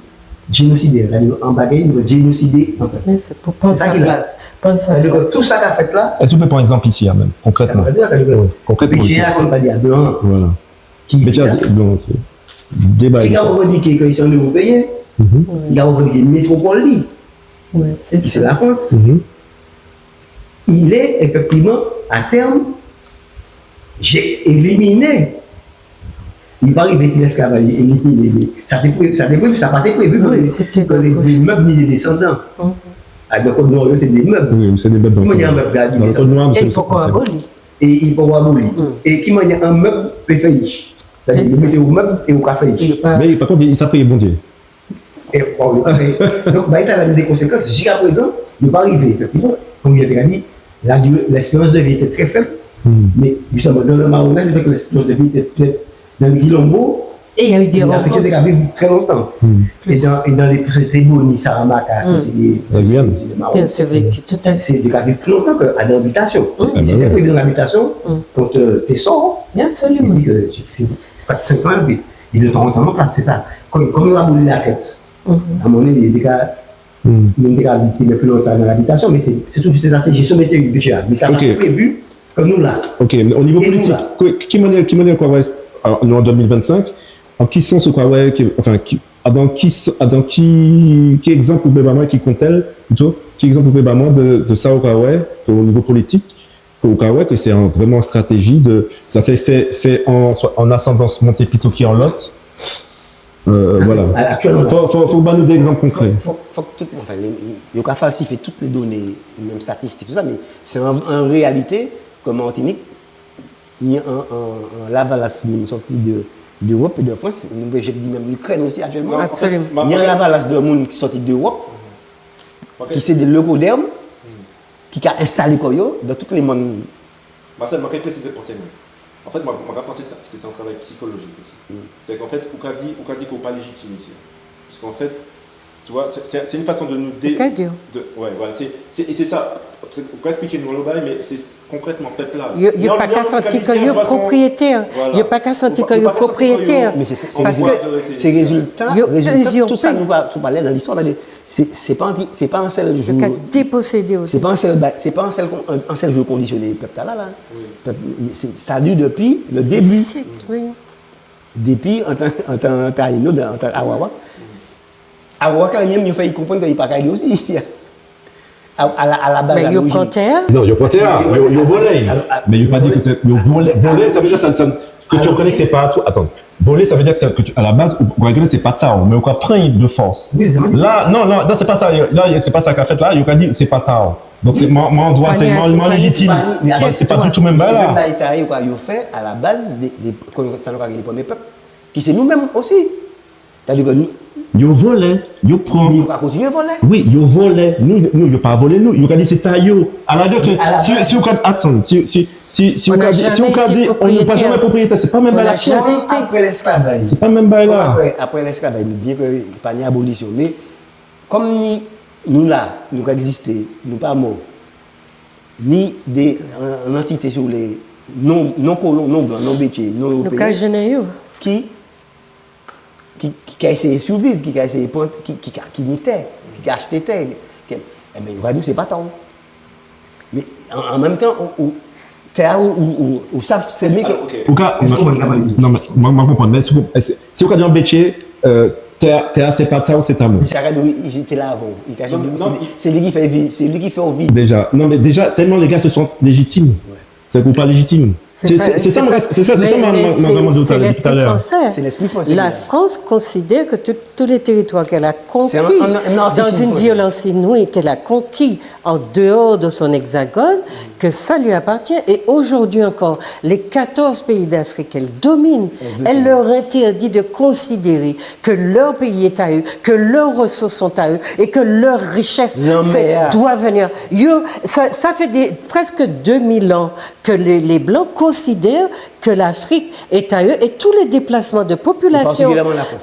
jénosidè, sétadi an bagay pou jénosidé an pep. Mé sé pou pran sa plas, pran sa plas. Sétadi ke tou sa ka fet la. Eske ou pé pran an ekzanp isi, hein, menm, konkrètman ? Sa vé di, sétadi ke, wi, konkrètman, bétjé-a, kon nou ka di, blan. Voilà. Ki bétjé-a, blan, sé dé bagay. Ki ka rèvandiké ke i sé an Éwopéyen, i ka rèvandiké métropol li, ki sé Lafrans. I lé éfektivman, a tèm, éliminé. I pa rivé épi lesklavaj, éliminé, mé sa té pré-, sa té prévi, sa pa té prévi ke, wi, sé té ke lé, lé meb ni dé désandan. A, donk, non, sé dé meb. Wi, sé dé meb, donk, ki manniè an meb ka di, dan le code noir, é poukwa aboli ? É i pé pa aboli. É ki manniè an meb pé fè ich ? Sétadi, yo mété an meb é ou ka fè ich. Mé pa kont, i sa priyé Bondié. É, bon, yo pa fè. Donk, bagay-tala ni dé konsékans, jiska prézan, yo pa rivé, éfektivman. Kon yo té ka di, la durée, l'espérance de vie était très faible, mé, jisteman, dan le marronnaj, yo di ke l'espérance de vie était très, dan lé kilonbo, é i ni dé rankont, lé Afriken té ka viv trè lontan. É dan, é dan lé, sé té Boni, Saramaka, sé dé, sé dé Mawon. Bien sûr, vécu, tout à fait. Sé té ka viv pli lontan ke adan abitasion. Sé té prévi dan labitasion, kon, euh, té sò. Bien sûr, wi. Épi ke sé, sé, pa de senk an, épi, é de tan an tan, an plas, sé sa. Kon, kon yo aboli latret, a mon avi, yo té ka, moun té ka viv pli lontan dan labitasion, mé sé, sé toujou, sé sa, sé jésion mété budjé-a. Mé sa pa té prévi ke nou la. Ok, mé o nivo politik, ki, ki manniè, ki manniè ou ka wè, alò, nou an dé mil vennsenk, an ki sans ou ka wè ke, anfen, ki, adan ki s-, adan ki, ki ekzanp ou pé ba mwen, ki kontèks, plito, ki ekzanp ou pé ba mwen de, de sa ou ka wè, ke o nivo politik, ke ou ka wè ke sé an, vréman an stratéji de, sa fè, fè, fè an, swa an asandans monté plito ki an lot. Euh, voilà. Aktièlman. Fo, fo, fo ba nou dé ekzanp konkrè. Fo, fo, fok tout, anfen, lé, yo ka falsifié tout lé doné, menm statistik, tousa, mé sé an, an réalité, kon Matinik, ni an, an, an lavalas moun sòti de, de Ewop é de Frans, nou pé di menm Likrèn osi aktièlman. Absoliman. Ni an lavalas de moun ki sòti de Ewop, ki sé dé lékodèm, ki ka enstalé kò yo dan tout lémonn. Marcel, man ka présizé pansé mwen. An fet, man, man ka pansé sa, paske sé an travay sikolojik osi. Sé ke an fet, ou ka di, ou ka di ke ou pa léjitim isi. Paske an fet, tu vois, sé, sé, sé an fason de nou dé-, de, ouais, voilà, sé, sé, é sé sa, sé, ou ka espliké nou anlo bagay, mé sé konkrètman pep-la. Yo, yo pa ka santi ke yo propriétè. Voilà. Yo pa ka santi ke yo propriétè. Mé sé, sé, sé rézilta, rézilta tout sa nou pa, nou pa lé dan listwa, sétadi, Sé, sé pa an ti, sé pa an sel jou. Yo ka déposédé osi. Sé pa an sel ba-, sé pa an sel kon-, an, an sel jou kondisioné pep-tala la. Wi. Pep, sé, sa di dépi le début. Dé siek, wi. Dépi an tan, an tan Tayino, an tan Arawak. Arawak la menm, yo fè konprann ke i pa ka édé osi. À, à la, à la base, à l'origine. Mé yo pran tè-a ? Non, yo pran tè-a, yo, yo volé. Alors, ah, mé yo pa di ke sé, yo volé, volé, ça veut dire ça, ça, que tu reconnais que c'est pas à toi. Attends. Voler, ça veut dire que, ça, que tu, à la base, ou, ou reconnaît que c'est pas ta, mais ou pran de force. Oui, c'est vrai. Là, non, non, non, c'est pas ça. Là, c'est pas ça qu'a fait là. Yo ka di, c'est pas ta. Donc, c'est mon, mon droit, c'est mon, mon légitime. Mé atann, c'est pas du tout menm bagay-la. Sé menm bagay-la, yo, kwa, yo fè à la base des, des, sa nou ka kriyé les premiers peuples, ki sé nou menm osi. Sétadi ke nou... Yo volé, yo pran. Mé yo ka kontinié volé. Wi, yo volé. Nou, nou, yo pa volé nou. Yo ka di sé ta yo. À la rigueur, si, si ou ka, atann, si, si, si, si ou ka di, si ou ka di, nou pa janmen propriétè. Sé pa menm bagay-la. Apré lesklavaj. Sé pa menm bagay-la. Apré, apré lesklavaj, bien ke pa ni abolision, mé kom ni nou la, nou ka ekzisté, nou pa mò, ni dé, an, an antité, si ou lé, non, non kolon, non blan, non bétjé, non éropéyen, ki ki, ki ka éséyé siviv, ki ka éséyé pran, ki, ki ka, ki ni tè, ki ka achté tè, ki, enben, yo ka di'w sé pa ta'w. Mé an, an menm tan, ou, ou, tè-a, ou, ou, ou, ou sav, sé mi ke... Ou ka, non, mé, mwen, mwen konprann, mé si ou, si, si ou ka di an bétjé, euh, tè-a, tè-a, sé pa ta'w, sé ta mwen. Sa ka di'w, i, i té la avan. I ka di'w, sé li, sé li ki fè'w viv, sé li ki fè'w viv. Déjà, non, mais déjà, tellement les gars se sentent légitimes. Ouais. Sé ke ou pa léjitim. Sé, sé, sé sa, mé sé sa, sé sa, mé, mé sé, sé l'esprit français. Sé l'esprit français. La France considère que tout, tous les territoires qu'elle a conquis dans une violence inouïe, qu'elle a conquis en dehors de son hexagone, que ça lui appartient. Et aujourd'hui encore, les quatorze pays d'Afrique qu'elle domine, elle leur interdit de considérer que leur pays est à eux, que leurs ressources sont à eux et que leur richesse, c'est, doit venir. Yo, ça, ça fait des, presque deux mille ans que les, les Blancs considèrent que l'Afrique est à eux et tous les déplacements de population,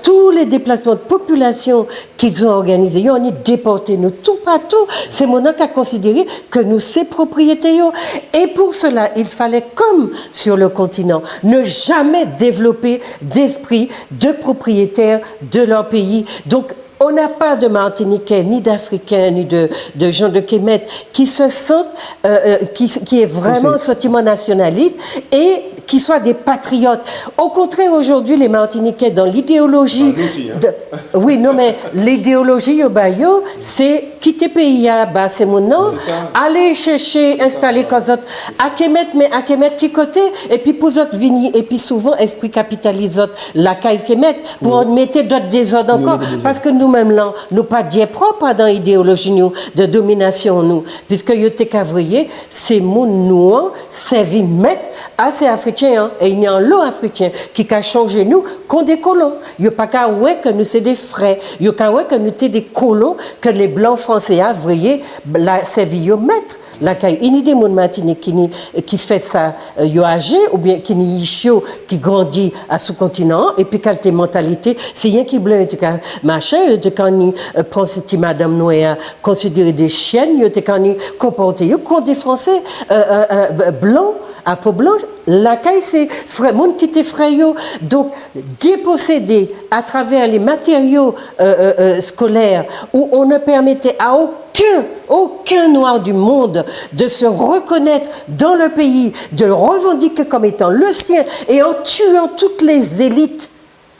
tous les déplacements de population qu'ils ont organisés, yo anni déporté nou toupatou, sé moun-lan ka konsidéré ke nou sé propriété yo. Et pour cela, il fallait, comme sur le continent, ne jamais développer d'esprit de propriétaire de leur pays. Donc, on n'a pas de Martiniquais, ni d'Africains, ni de, de gens de Kémet qui se sentent, euh, euh, qui, qui aient vraiment un sentiment nationaliste et qui soient des patriotes. Au contraire, aujourd'hui, les Martiniquais, dans l'idéologie de, oui, non, mé lidéoloji yo ba yo, sé kité péyi-a ba sé moun-lan, alé chèché enstalé kò zot a Kémet, mé a Kémet ki koté, épi pou zot vini, épi souvan lespri kapitalis zot lakay Kémet, pou mété dot dézod ankò, paske nou menm la, nou pa djè prop adan idéoloji nou, de dominasion nou, piske yo té ka vréyé sé moun nou an sèvi met a sé Afritjen an, é i ni anlo Afritjen ki ka chonjé nou kon dé kolon. Yo pa ka wè ke nou sé dé frè, yo ka wè ke nou té dé kolon ke lé blan fransé a vréyé la sèvi yo met. Lakay, i ni dé moun Matinik ki ni, ki fè sa, euh, yo ajé, oubien ki ni ich yo ki grandi asou kontinan an, épi kalité mantalité, sé yenki blan yo té ka maché, yo té ka ni, euh, pran sé ti madanm nwè a, konsidéré dé chiennes, yo té ka ni konpòté yo kon dé Fransé, euh, euh, euh, blan, a po blanch, lakay sé frè, moun ki té frè yo. Donk, déposédé à travers les matériaux, euh, euh, euh, scolaires, où on ne permettait à aucun, aucun noir du monde de se reconnaître dans le pays, de le revendiquer comme étant le sien, et en tuant toutes les élites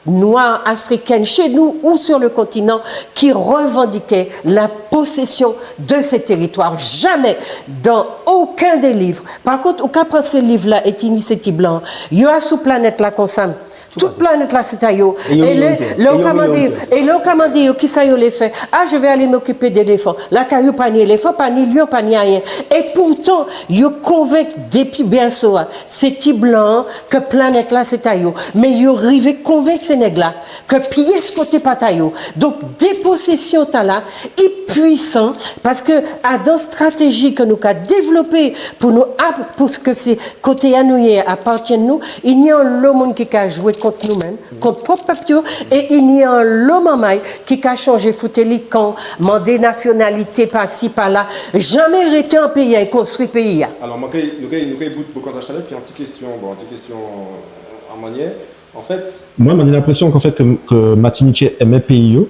noires africaines chez nous ou sur le continent qui revendiquaient la possession de ces territoires. Jamais, dans aucun des livres. Par contre, ou ka pran sé liv-la, é té ni sé ti blan, yo asou planet-la konsa. Tout planet-la sé ta yo. É lè, lè ou ka mandé, é lè ou ka mandé yo kisa yo lé fè. Ah, je vais aller m'occuper d'éléphants. Lakay yo pa ni éléfan, pa ni lion, pa ni ayen. É poutan, yo konvenk dépi bèso a sé ti blan-an ke planet-la sé ta yo. Mé yo rivé konvenk sé neg-la ke pies koté pa ta yo. Donk, déposésion-tala, i pwisan, paske adan stratéji ke nou ka dévlopé pou nou ap-, pou ke sé koté-a nou yé a apatienn nou, i ni anlo moun ki ka jwé kont nou menm, kont prop pep yo, é i ni anlo manmay ki ka chonjé fouté li kan, mandé nasionalité pasi, pala. Janmen rété an péyi-a é konstwi péyi-a. Alò, mwen, nou kay, nou kay bout bokantaj-tala, épi an ti kestion, bon, an ti kestion, euh, an manniè. An fet, mwen, man ni lenpresion ke, an fet, ke, ke Matinitjé enmen péyi yo,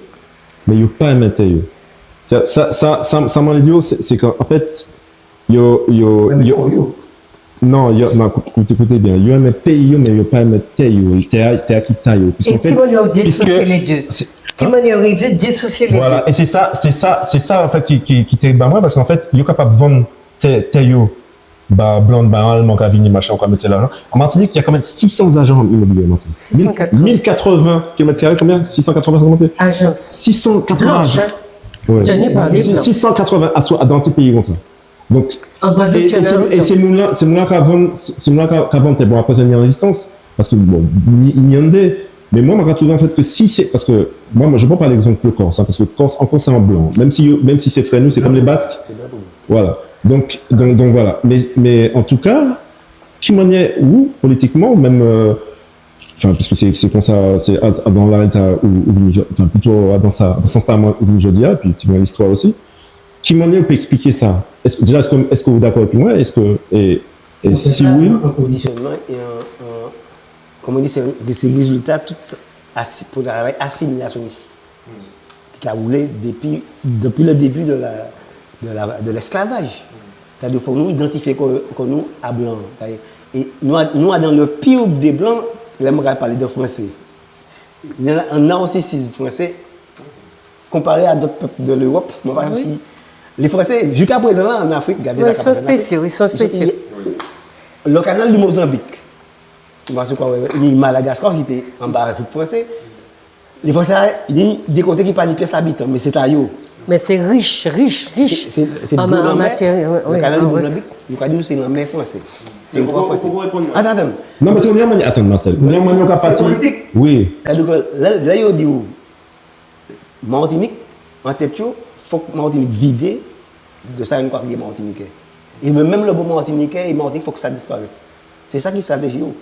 mé yo pa enmen tè yo. Sa, sa, sa, sa, sa man lé di yo, sé, sé ke, an fet, yo, yo, yo, Non, yo, non, écoute, écoutez bien. Yo enmen péyi yo, mé yo pa enmen tè yo. Tè-a, tè-a ki ta yo. Puisqu'en fait, puisque c'est, hein ? Ki manniè ou rivé disosié lé dé ? Voilà, et c'est ça, c'est ça, c'est ça, en fait, qui, qui, qui térib ba mwen, parce qu'en fait, yo kapab vann tè, tè yo ba blan, ba alman ka vini, machin, ou ka mété lajan. En Martinique, il y a quand même six cents agents immobiliers en Martinique. Six cent quatre-vingts. Mille, mille quatre-vingts kilomètres carrés, combien ? Six cent quatre-vingts, ça monte ? Agence. Six cent quatre-vingts agents. Blanche, hein ? Ouais. Tenue par des blancs. Six cent quatre-vingts asou, dan ti péyi kon sa. Donc, et, et c'est, et ces moun-là, ces moun-là qui vendent, ces, ces moun-là qui, qui vendent, bon, après, c'est une résistance, parce que, bon, ni, ni un des, mais moi, je trouve en fait que si c'est, parce que moi, moi, je prends pas l'exemple de Corse, hein, parce que Corse, encore, c'est un blanc, même si, même si c'est frère, nous, c'est comme les Basques. Voilà. Donc, donc, donc voilà. Mais, mais en tout cas, ki manniè ou, politiquement, même, euh, enfin, parce que c'est, c'est comme ça, c'est à, à, dans la, ou, ou, enfin, plutôt dans ça, dans ce sens-là, moi, ou jòdi-a, puis, puis dans l'histoire aussi, Ki manniè ou pé èspliké sa ? Èske, déja, èske, èske ou dakò avèk mwen ? Èske, é, é si wi ? An, an kondisionnman é an, an, kouman di, sé, sé rézilta tout asi-, pou travay asimilasionis ki ka woulé dépi, dépi le début de la, de la, de l'esclavage. Sétadi, fok nou idantifié kò, kò nou a blan. Sétadi, é nou, nou, dans le pire des blancs, lè mwen ka palé de fransé. Il y a un narcissisme français comparé à d'autres peuples de l'Europe. Mwen pa sav si lé Fransé, jiska prézan la, an Afrik, gadé sa ka pasé an Afrik. Ils sont spéciaux, ils sont spéciaux. Le canal du Mozambique, mwen pa sav kwa, ni Madagascar ki té anba Afrik fransé. Lé Fransé, ni dé koté ki pa ni pies abitan, mé sé ta yo. Mé sé rich, rich, rich. Sé, sé, sé an, an matério, wi, wi, an résous. Le canal du Mozambique, nou ka di nou sé lanmè fransé. Tèritwa fransé. Atann, atann. Non, mé sé, atann, Marcel. Sé politik. Wi. Sétadi ke lè, lè yo di'w Matinik, an tet yo, fok Matinik vidé de sa nou ka kriyé Matiniké. É menm, menm le mo Matiniké é Matinik, fok sa disparet. Sé sa ki stratéji yo.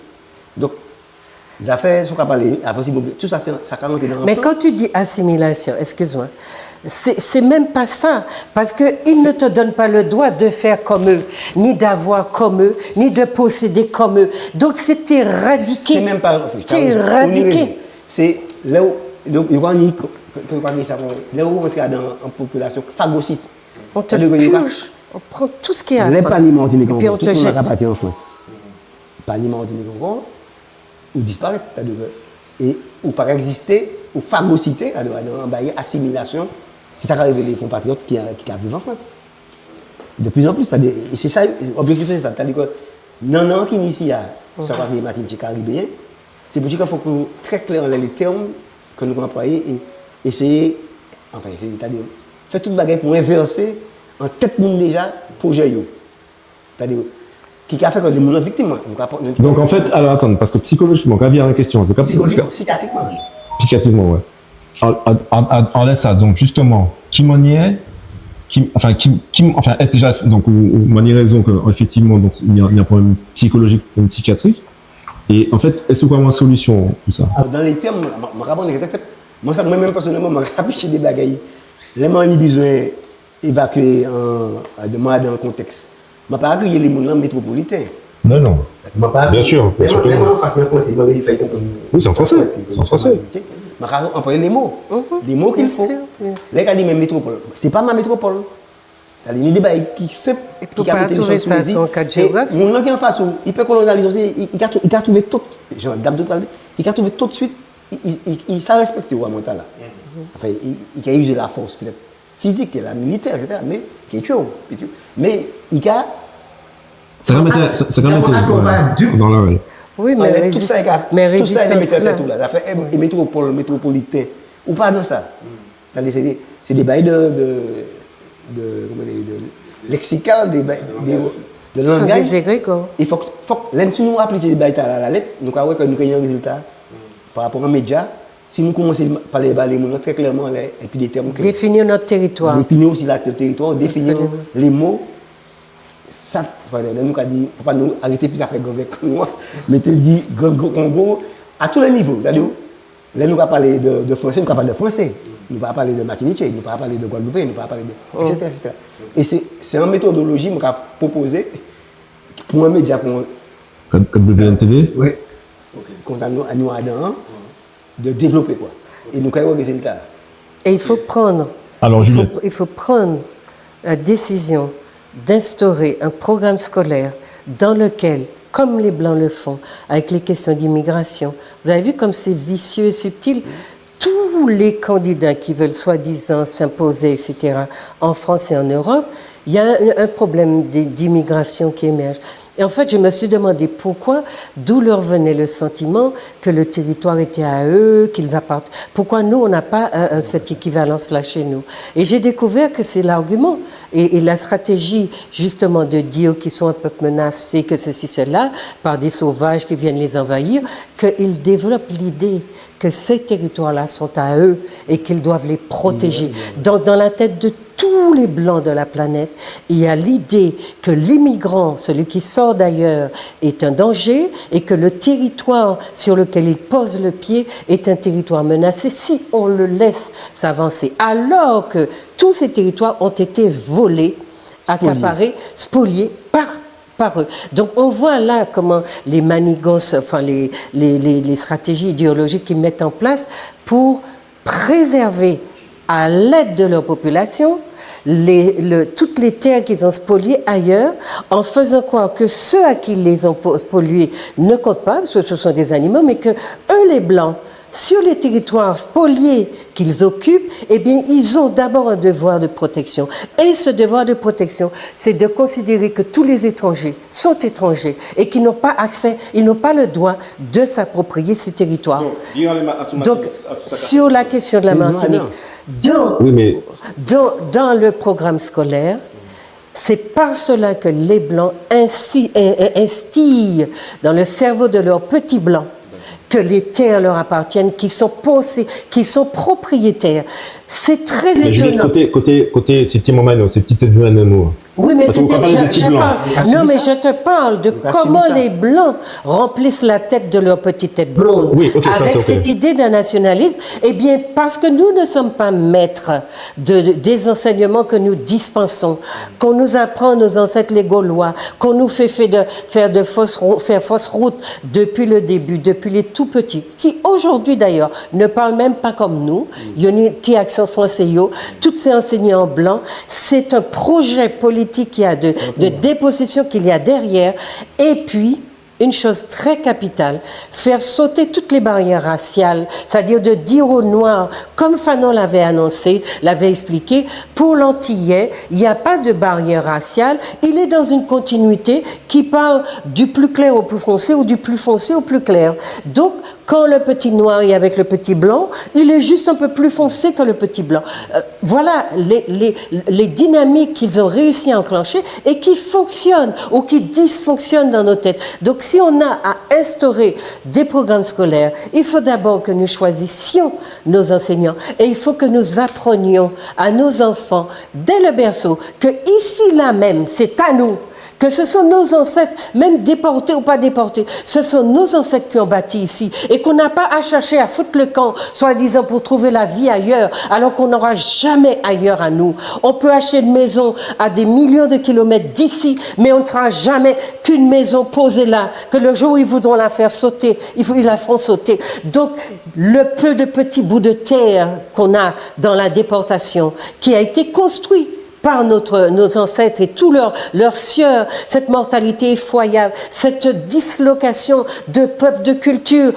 Donk, zafè, sa ou ka palé, afè, si, tout sa, sé, sa ka rantré dan... Mais quand tu dis assimilation, excuse-moi, c'est, c'est même pas ça, parce que ils ne te donnent pas le droit de faire comme eux, ni d'avoir comme eux, ni de posséder comme eux. Donc, c'est t'éradiquer. Sé menm pa, anfen, t'éradiquer. Ou ni rézon. Sé lè ou, donk, yo pa ni, ke, ke, ke, sa, lè ou rantré dan an popilasion fagosit. On te purge, on prend tout ce qui est à prendre. Lè pa ni Matinik ankò, tout moun ka pati an Frans. Pa ni Matinik ankò, ou disparet, sétadi ke, é ou pa ka ekzisté, ou fagosité, sétadi, dan, dan, ba, asimilasion. Sé sa ka révélé konpatriot ki, ki ka viv an Frans. De plus en plus, sétadi, é sé sa, lobjektif sé sa, sétadi ke, non, non, ki ni isi-a, sa pa vlé Matinitjé Karibéyen, sé pou di ke fok nou trè klè anlè lé tèm ke nou ka anplwayé é éséyé, anfen, éséyé, sétadi, fè tout bagay pou envèsé an tet moun déja projé yo. Sétadi, ki ka fè ke lé moun-lan viktim, nou ka pa, nou... Donk, an fet, alò, atann, paske psikolojikman, kan vini an kestion, sé kan... Psikolojikman, sikiatrikman. Sikiatrikman, wè. An, an, an, an, anlè sa, donk, jisteman, ki manniè, ki, anfen, ki, ki, anfen, es déja, donk, ou, ou, ou ni rézon ke, éfektivman, donk, ni, ni an pwoblem psikolojik, menm sikiatrik. É, an fet, es ou ka wè an solision, tousa ? Alò, dan lé tèm, man, man ka pran an egzanp senp. Mwen, sa, mwen menm, pèsonelman, man ka apliké dé bagay. Lè man ni bizwen évakié an, an, de, man adan an konteks. Man pa ka kriyé lé moun-lan métropoliten. Non, non. Man pa ka kriyé. Bien sûr, bien sûr que non. Lè man, lè man an fas an fransé, man ka fè konprann. Oui, c'est en français. C'est en français. OK. Man ka anplwayé lé mo. Mhm. Lé mo ki fo. Bien sûr, bien sûr. Lè i ka di mwen métropole, sé pa ma métropole. Sétadi, ni dé bagay ki senp, ki ka mété lé choz sou mézi. É moun-lan ki an fas ou, i pé kolonializé osi, i, i ka tou-, i ka touvé tout, jan dam tout palé, i ka touvé tout suit, i, i, i, i sa respekté ou a moman-tala. Mhm. Anfen, i, i ka izé lafos pétet fizik, la militè, et cetera, mé ki tjwé'w, ki tjwé'w. Mé i ka... Sa ka mété, sa, sa ka mété, wè, dan la ri. Wi, mé tout sa, i ka, tout sa i ka mété an tet ou la. Zafè, é, é métropol, métropoliten, ou pa dan sa. Tandis sé, sé dé bagay de, de, de, koman di, de leksikal, dé ba-, de, de langaj. Dé égrégò. É fok, fok, lè si nou apliké dé bagay-tala a la let, nou ka wè ke nou ka ni an rézilta pa rapò a média, si nou koumansé palé ba lé moun trè klèman, lè, épi dé tèm klè. Définir notre territoire. Définir osi la, le territoire, définir lé mo. Absolument. Sa, anfen, lè nou ka di, fo pa nou arété épi zafè gran, gran Kongo, mé té di gran, gran Kongo, a tou lé nivo, sétadi, lè nou ka palé de, de fransé, nou ka palé de fransé. Nou pa ka palé de matinitjé, nou pa ka palé de gwadloupéyen, nou pa ka palé de, et cetera, et cetera. É sé, sé an métodoloji mwen ka pwopozé pou an média kon... K W N T V ? Wi. OK. Kon sa nou, nou adan, de dévlopé, kwa. É nou ka wè rézilta. Et il faut prendre, il faut, il faut prendre la décision d'instaurer un programme scolaire dans lequel, comme les Blancs le font, avec les questions d'immigration, vous avez vu comme c'est vicieux et subtil, tous les candidats qui veulent soi-disant s'imposer, et cetera, en France et en Europe, il y a un, un problème d'i-, d'immigration qui émerge. Et en fait, je me suis demandé pourquoi, d'où leur venait le sentiment que le territoire était à eux, qu'ils appartiennent. Pourquoi nous, on n'a pas, euh, euh, cette équivalence-là chez nous ? Et j'ai découvert que c'est l'argument et, et la stratégie, justement, de dire qu'ils sont un peuple menacé, que ceci, cela, par des sauvages qui viennent les envahir, qu'ils développent l'idée que ces territoires-là sont à eux et qu'ils doivent les protéger. Ouais, ouais, ouais. Donc, dans la tête de tous les Blancs de la planète, il y a l'idée que l'immigrant, celui qui sort d'ailleurs, est un danger et que le territoire sur lequel il pose le pied est un territoire menacé si on le laisse s'avancer. Alors que tous ces territoires ont été volés, accaparés, spoliés par par eux. Donc on voit là comment les manigances, enfin les, les, les, les stratégies idéologiques qu'ils mettent en place pour préserver à l'aide de leur population les, le, toutes les terres qu'ils ont spoliées ailleurs, en faisant croire que ceux à qui ils les ont po-, spoliées ne comptent pas, parce que ce sont des animaux, mais que eux, les Blancs, sur les territoires spoliés qu'ils occupent, eh bien, ils ont d'abord un devoir de protection. Et ce devoir de protection, c'est de considérer que tous les étrangers sont étrangers et qu'ils n'ont pas accès, ils n'ont pas le droit de s'approprier ces territoires. Donc, sur la question de la Martinique, dans, dans, dans le programme scolaire, c'est par cela que les Blancs insi-, in-, in-, instillent dans le cerveau de leurs petits Blancs que les terres leur appartiennent, qu'ils sont possé-, qu'ils sont propriétaires. C'est très étonnant. Mais Juliette, côté, côté, côté, ces petits mamans, ces petites graines, nous. Oui, mais je parle, non, mais je te parle de comment les Blancs remplissent la tête de leur petite tête blonde avec cette idée d'un nationalisme. Eh bien, parce que nous ne sommes pas maîtres de, de, des enseignements que nous dispensons, qu'on nous apprend, nos ancêtres les Gaulois, qu'on nous fait, fait de, faire de fausses rou-, faire fausse route depuis le début, depuis les tout petits, qui aujourd'hui d'ailleurs ne parlent même pas comme nous, il y a une petite accent français, yo, tous ces enseignants blancs, c'est un projet politique qu'il y a de, de dépossession qu'il y a derrière, et puis, une chose très capitale, faire sauter toutes les barrières raciales, c'est-à-dire de dire aux Noirs, comme Fanon l'avait annoncé, l'avait expliqué, pour l'Antillais, il n'y a pas de barrière raciale, il est dans une continuité qui part du plus clair au plus foncé ou du plus foncé au plus clair. Donc, quand le petit noir est avec le petit blanc, il est juste un peu plus foncé que le petit blanc. Euh, Voilà les, les, les dynamiques qu'ils ont réussi à enclencher et qui fonctionnent ou qui dysfonctionnent dans nos têtes. Donc, si on a à instaurer des programmes scolaires, il faut d'abord que nous choisissions nos enseignants et il faut que nous apprenions à nos enfants, dès le berceau, que ici, là même, c'est à nous, que ce sont nos ancêtres, même déportés ou pas déportés, ce sont nos ancêtres qui ont bâti ici et qu'on n'a pas à chercher à foutre le camp, soi-disant pour trouver la vie ailleurs, alors qu'on n'aura jamais ailleurs à nous. On peut acheter une maison à des millions de kilomètres d'ici, mais on ne sera jamais qu'une maison posée là, que le jour où ils voudront la faire sauter, ils, ils la feront sauter. Donc, le peu de petits bouts de terre qu'on a dans la déportation, qui a été construit par notre, nos ancêtres et tous leurs, leurs sieurs, cette mortalité effroyable, cette dislocation de peuples, de cultures.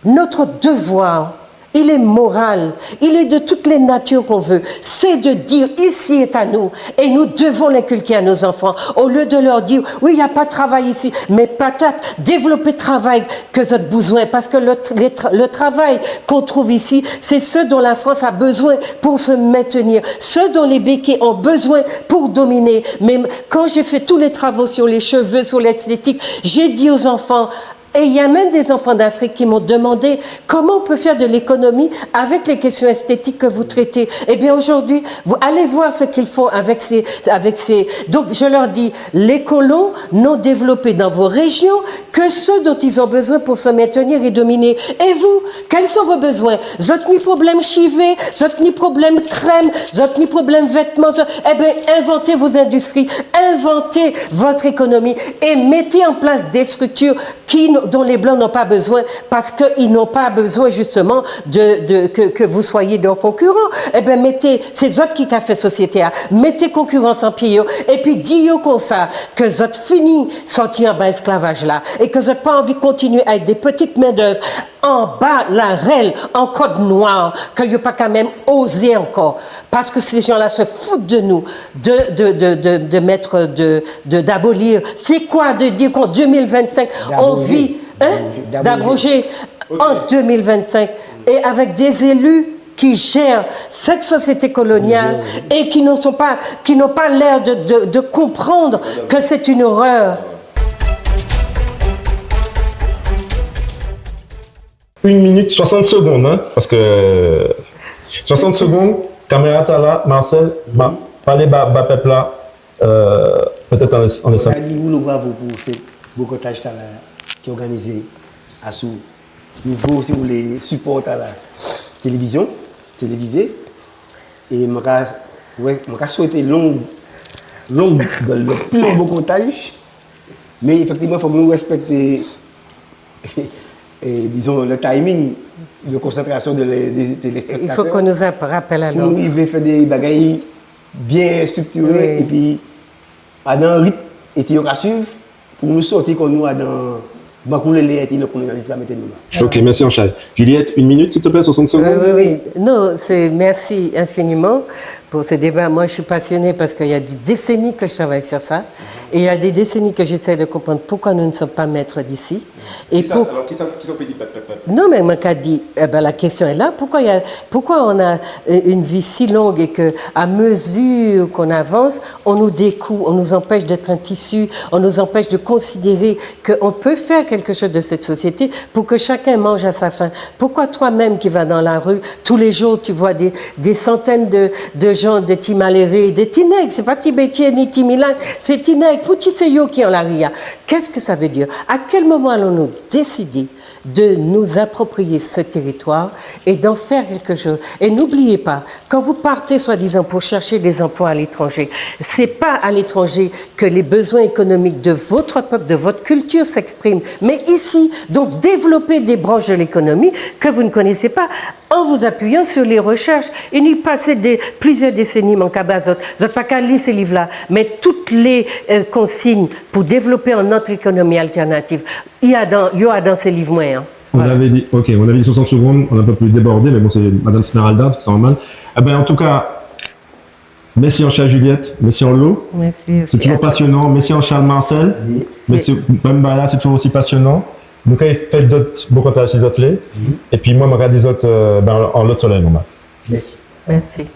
Notre devoir, il est moral, il est de toutes les natures qu'on veut, c'est de dire : « Ici est à nous », et nous devons l'inculquer à nos enfants, au lieu de leur dire : « Oui, il n'y a pas de travail ici », mais patate, développer travail, que zot bouzen, parce que le, tra-, le travail qu'on trouve ici, c'est ce dont la France a besoin pour se maintenir, ce dont les békés ont besoin pour dominer. Mais quand j'ai fait tous les travaux sur les cheveux, sur l'esthétique, j'ai dit aux enfants, et il y a même des enfants d'Afrique qui m'ont demandé : « Comment on peut faire de l'économie avec les questions esthétiques que vous traitez ? » Eh bien, aujourd'hui, vous allez voir ce qu'ils font avec ces, avec ces. Donc, je leur dis, les colons n'ont développé dans vos régions que ce dont ils ont besoin pour se maintenir et dominer. Et vous, quels sont vos besoins ? Zot ni problème chivé, zot ni problème crème, zot ni problème vêtements, zot, eh bien, inventez vos industries, inventez votre économie et mettez en place des structures qui n-, dont les Blancs n'ont pas besoin, parce qu'ils n'ont pas besoin, justement, de, de, que, que vous soyez leurs concurrents. Eh ben, mettez, sé zot ki ka fè sosiété-a. Mettez concurrence an pié yo. Épi di yo konsa ke zot fini sòti anba esklavaj-la é ke zot pa anvi kontinié a èt dé pitit men-d'œuvre anba larel, an kod nwè, ke yo pa ka menm ozé ankò. Parce que ces gens-là se foutent de nous, de, de, de, de, de mettre, de, de, d'abolir. C'est quoi de dire qu'en deux mille vingt-cinq, on vit, hein, d'abroger en deux mille vingt-cinq, et avec des élus qui gèrent cette société coloniale et qui ne sont pas, qui n'ont pas l'air de, de, de comprendre que c'est une horreur. Une minute, soixante secondes, hein, parce que soixante secondes, caméra tala, Marcel, ba, palé ba, ba pep-la, euh, pétet an, an... Mwen ka di woulo bravo pou sé bokantaj-tala ki òganizé asou nivo, si ou lé, sipò-tala, télévizion, télévizé. É mwen ka, wè, mwen ka swété long, long, le plus long bokantaj. Mé éfektivman, fok nou respekté, é, dizon, le timing de konsantrasion de, de, de téléspektatè. Il faut qu'on nous app-, rappelle alors. Pou nou rivé fè dé bagay bien striktiré, épi adan ritm é té yo ka suiv, pou nou sòti kò nou adan bankou lélé é té le kolonialis ka mété nou la. Ok, merci Jean-Charles. Juliette, une minute, s'il te plaît, soixante secondes. Oui, oui, oui. Non, c'est, merci infiniment pour ce débat. Moi, je suis passionnée parce qu'il y a des décennies que je travaille sur ça. Et il y a des décennies que j'essaie de comprendre pourquoi nous ne sommes pas maîtres d'ici. Et Kisa, pour- alors, kisa, kisa ou pé di, pep, pep, pep ? Non, mais moi, qu'a dit, eh ben, la question est là. Pourquoi, il y a, pourquoi on a euh, une vie si longue et que, à mesure qu'on avance, on nous découd, on nous empêche d'être un tissu, on nous empêche de considérer qu'on peut faire quelque chose de cette société pour que chacun mange à sa faim ? Pourquoi toi-même qui vas dans la rue, tous les jours, tu vois des, des centaines de, de gens, de ti maléré, de ti neg, c'est pas ti bétjé, ni ti milat, c'est ti neg, pou ti sé yo ki an lari-a. Qu'est-ce que ça veut dire ? À quel moment allons-nous décider de nous approprier ce territoire et d'en faire quelque chose. Et n'oubliez pas, quand vous partez soi-disant pour chercher des emplois à l'étranger, c'est pas à l'étranger que les besoins économiques de votre peuple, de votre culture s'expriment, mais ici. Donc développer des branches de l'économie que vous ne connaissez pas en vous appuyant sur les recherches. I ni pasé dé, pliziè désenni man ka ba zot, zot pa ka li sé liv-la, mé tout lé, euh, konsign pou dévlopé an not ékonomi altènativ, i adan, yo adan sé liv mwen an. On avait dit, ok, on avait dit soixante secondes, on a un peu plus débordé, mais bon, c'est Madame Smeralda, c'est normal. Eh ben, en tout cas, merci Jean-Charles, Juliette, merci Anlo. Merci. C'est toujours passionnant. Merci Jean-Charles, Marcel. Merci, même là, c'est toujours aussi passionnant. Nou ka fè dot bokantaj si zot lé. Et puis moi, man ka di zot, euh, ben, an lot soley, normal. Merci. Merci.